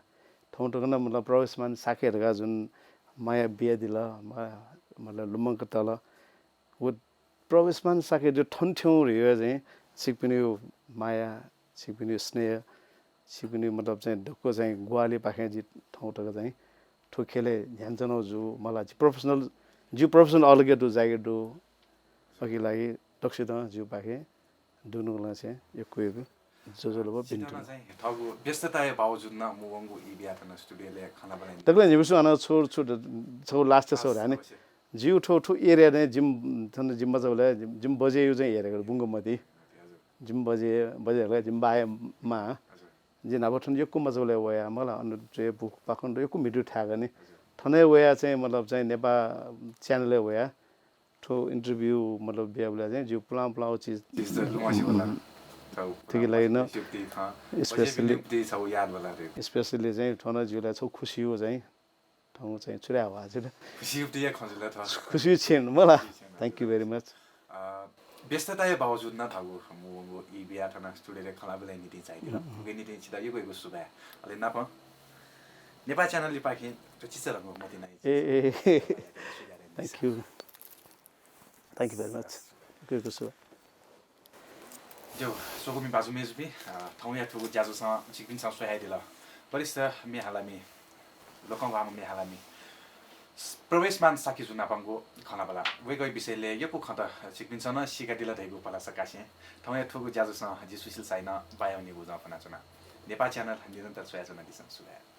थौं तक नं मतलब प्रवेशमान शाक्य धकाः जुन माया बियादिल, म-, मतलब लुमंक तल। व प्रवेशमान शाक्य जु थन थ्यंगु धइगु चाहिँ छिकपिनिगु माया, छिकपिनिगु स्नेह, छिकपिनिगु मतलब चाहिँ दक्व चाहिँ ग्वाहालिपाखें जि थौं तक चाहिँ थ्व खेलय् ध्यान च्वनागु जू मला। जि professional, जिगु professional अलगे दु, जागिर दु। अकिं लागि दक्वसितं जिगु पाखें दुनुगलंनिसें यक्व यक्व ज्वजलपा बिन्ति। चाहिँ थःगु व्यस्तताया बावजुद नं मुवंगु ई बियाः थन studio-लय् खँ ल्हाबल्हा यानाः। दकलय् न्ह्यइपुसे हानं छु छु छगू last-य् छगू धाये नि। अवश्य। जिगु थ्व, थ्व area-य् जिमि, थन जिमि मचाबलय् जिमि बजेया चाहिँ हेरेगु बुंगमति। हजुर। जिमि बजे, बजे हला जिमि बाया मां। हजुर। जि न्हापा थन यक्व मचाबलय् वया मला, अन जुया बुखुपाखं दु, यक्व म्हितु थाय् गनि। हजुर। थन हे वया चाहिँ मतलब चाहिँ नेपाः channel-य् वया थ्व interview मतलब बियाबलय् चाहिँ जिगु पुलां पुलां चिज चिज त लुमंसे वल। थुकिया लागि नं specially, specially चाहिँ थन जिगु लागि छगू खुसीया चाहिँ थौं चाहिँ छु धाये जुल। खुसीया खँ जुल थ्व। खुसीया क्षण मला। खुसीया क्षण। Thank you very much। अ, व्यस्तताया बावजुद नं थःगु मुवंगु ई बियाः थन studio-लय् खँ ल्हाबल्हाया निंतिं झायादिल। उकिया निंतिं छितः यक्व यक्व सुभाय्। अले नापं नेपाः channel-या पाखें थ्व चिचाधंगु मतिनाया ए, ए, ए। Thank you। Thank you very much। यक्व यक्व सुभाय्। ज्यू, स्वकुमि भाजु मय्जुपिं, अ, थौंया थुगु ज्याझ्वलय् छिकपिन्सं स्वयादिल। वरिष्ठ म्ये हालामि, लोकंह्वाःम्ह म्ये हालामि, स-, प्रवेशमान शाक्यजु नापंगु खँ ल्हाबल्हा। वय्कःया विषयलय् यक्व खँत छिकपिन्सं नं सीकादिल धइगु भलसा कासें थौंया थुगु ज्याझ्वलय् जि सुशील शाही नं बाय् वनेगु उजं फ्वनाच्वना। नेपाः channel निरन्तर स्वयाच्वनादिसँ। सुभाय्।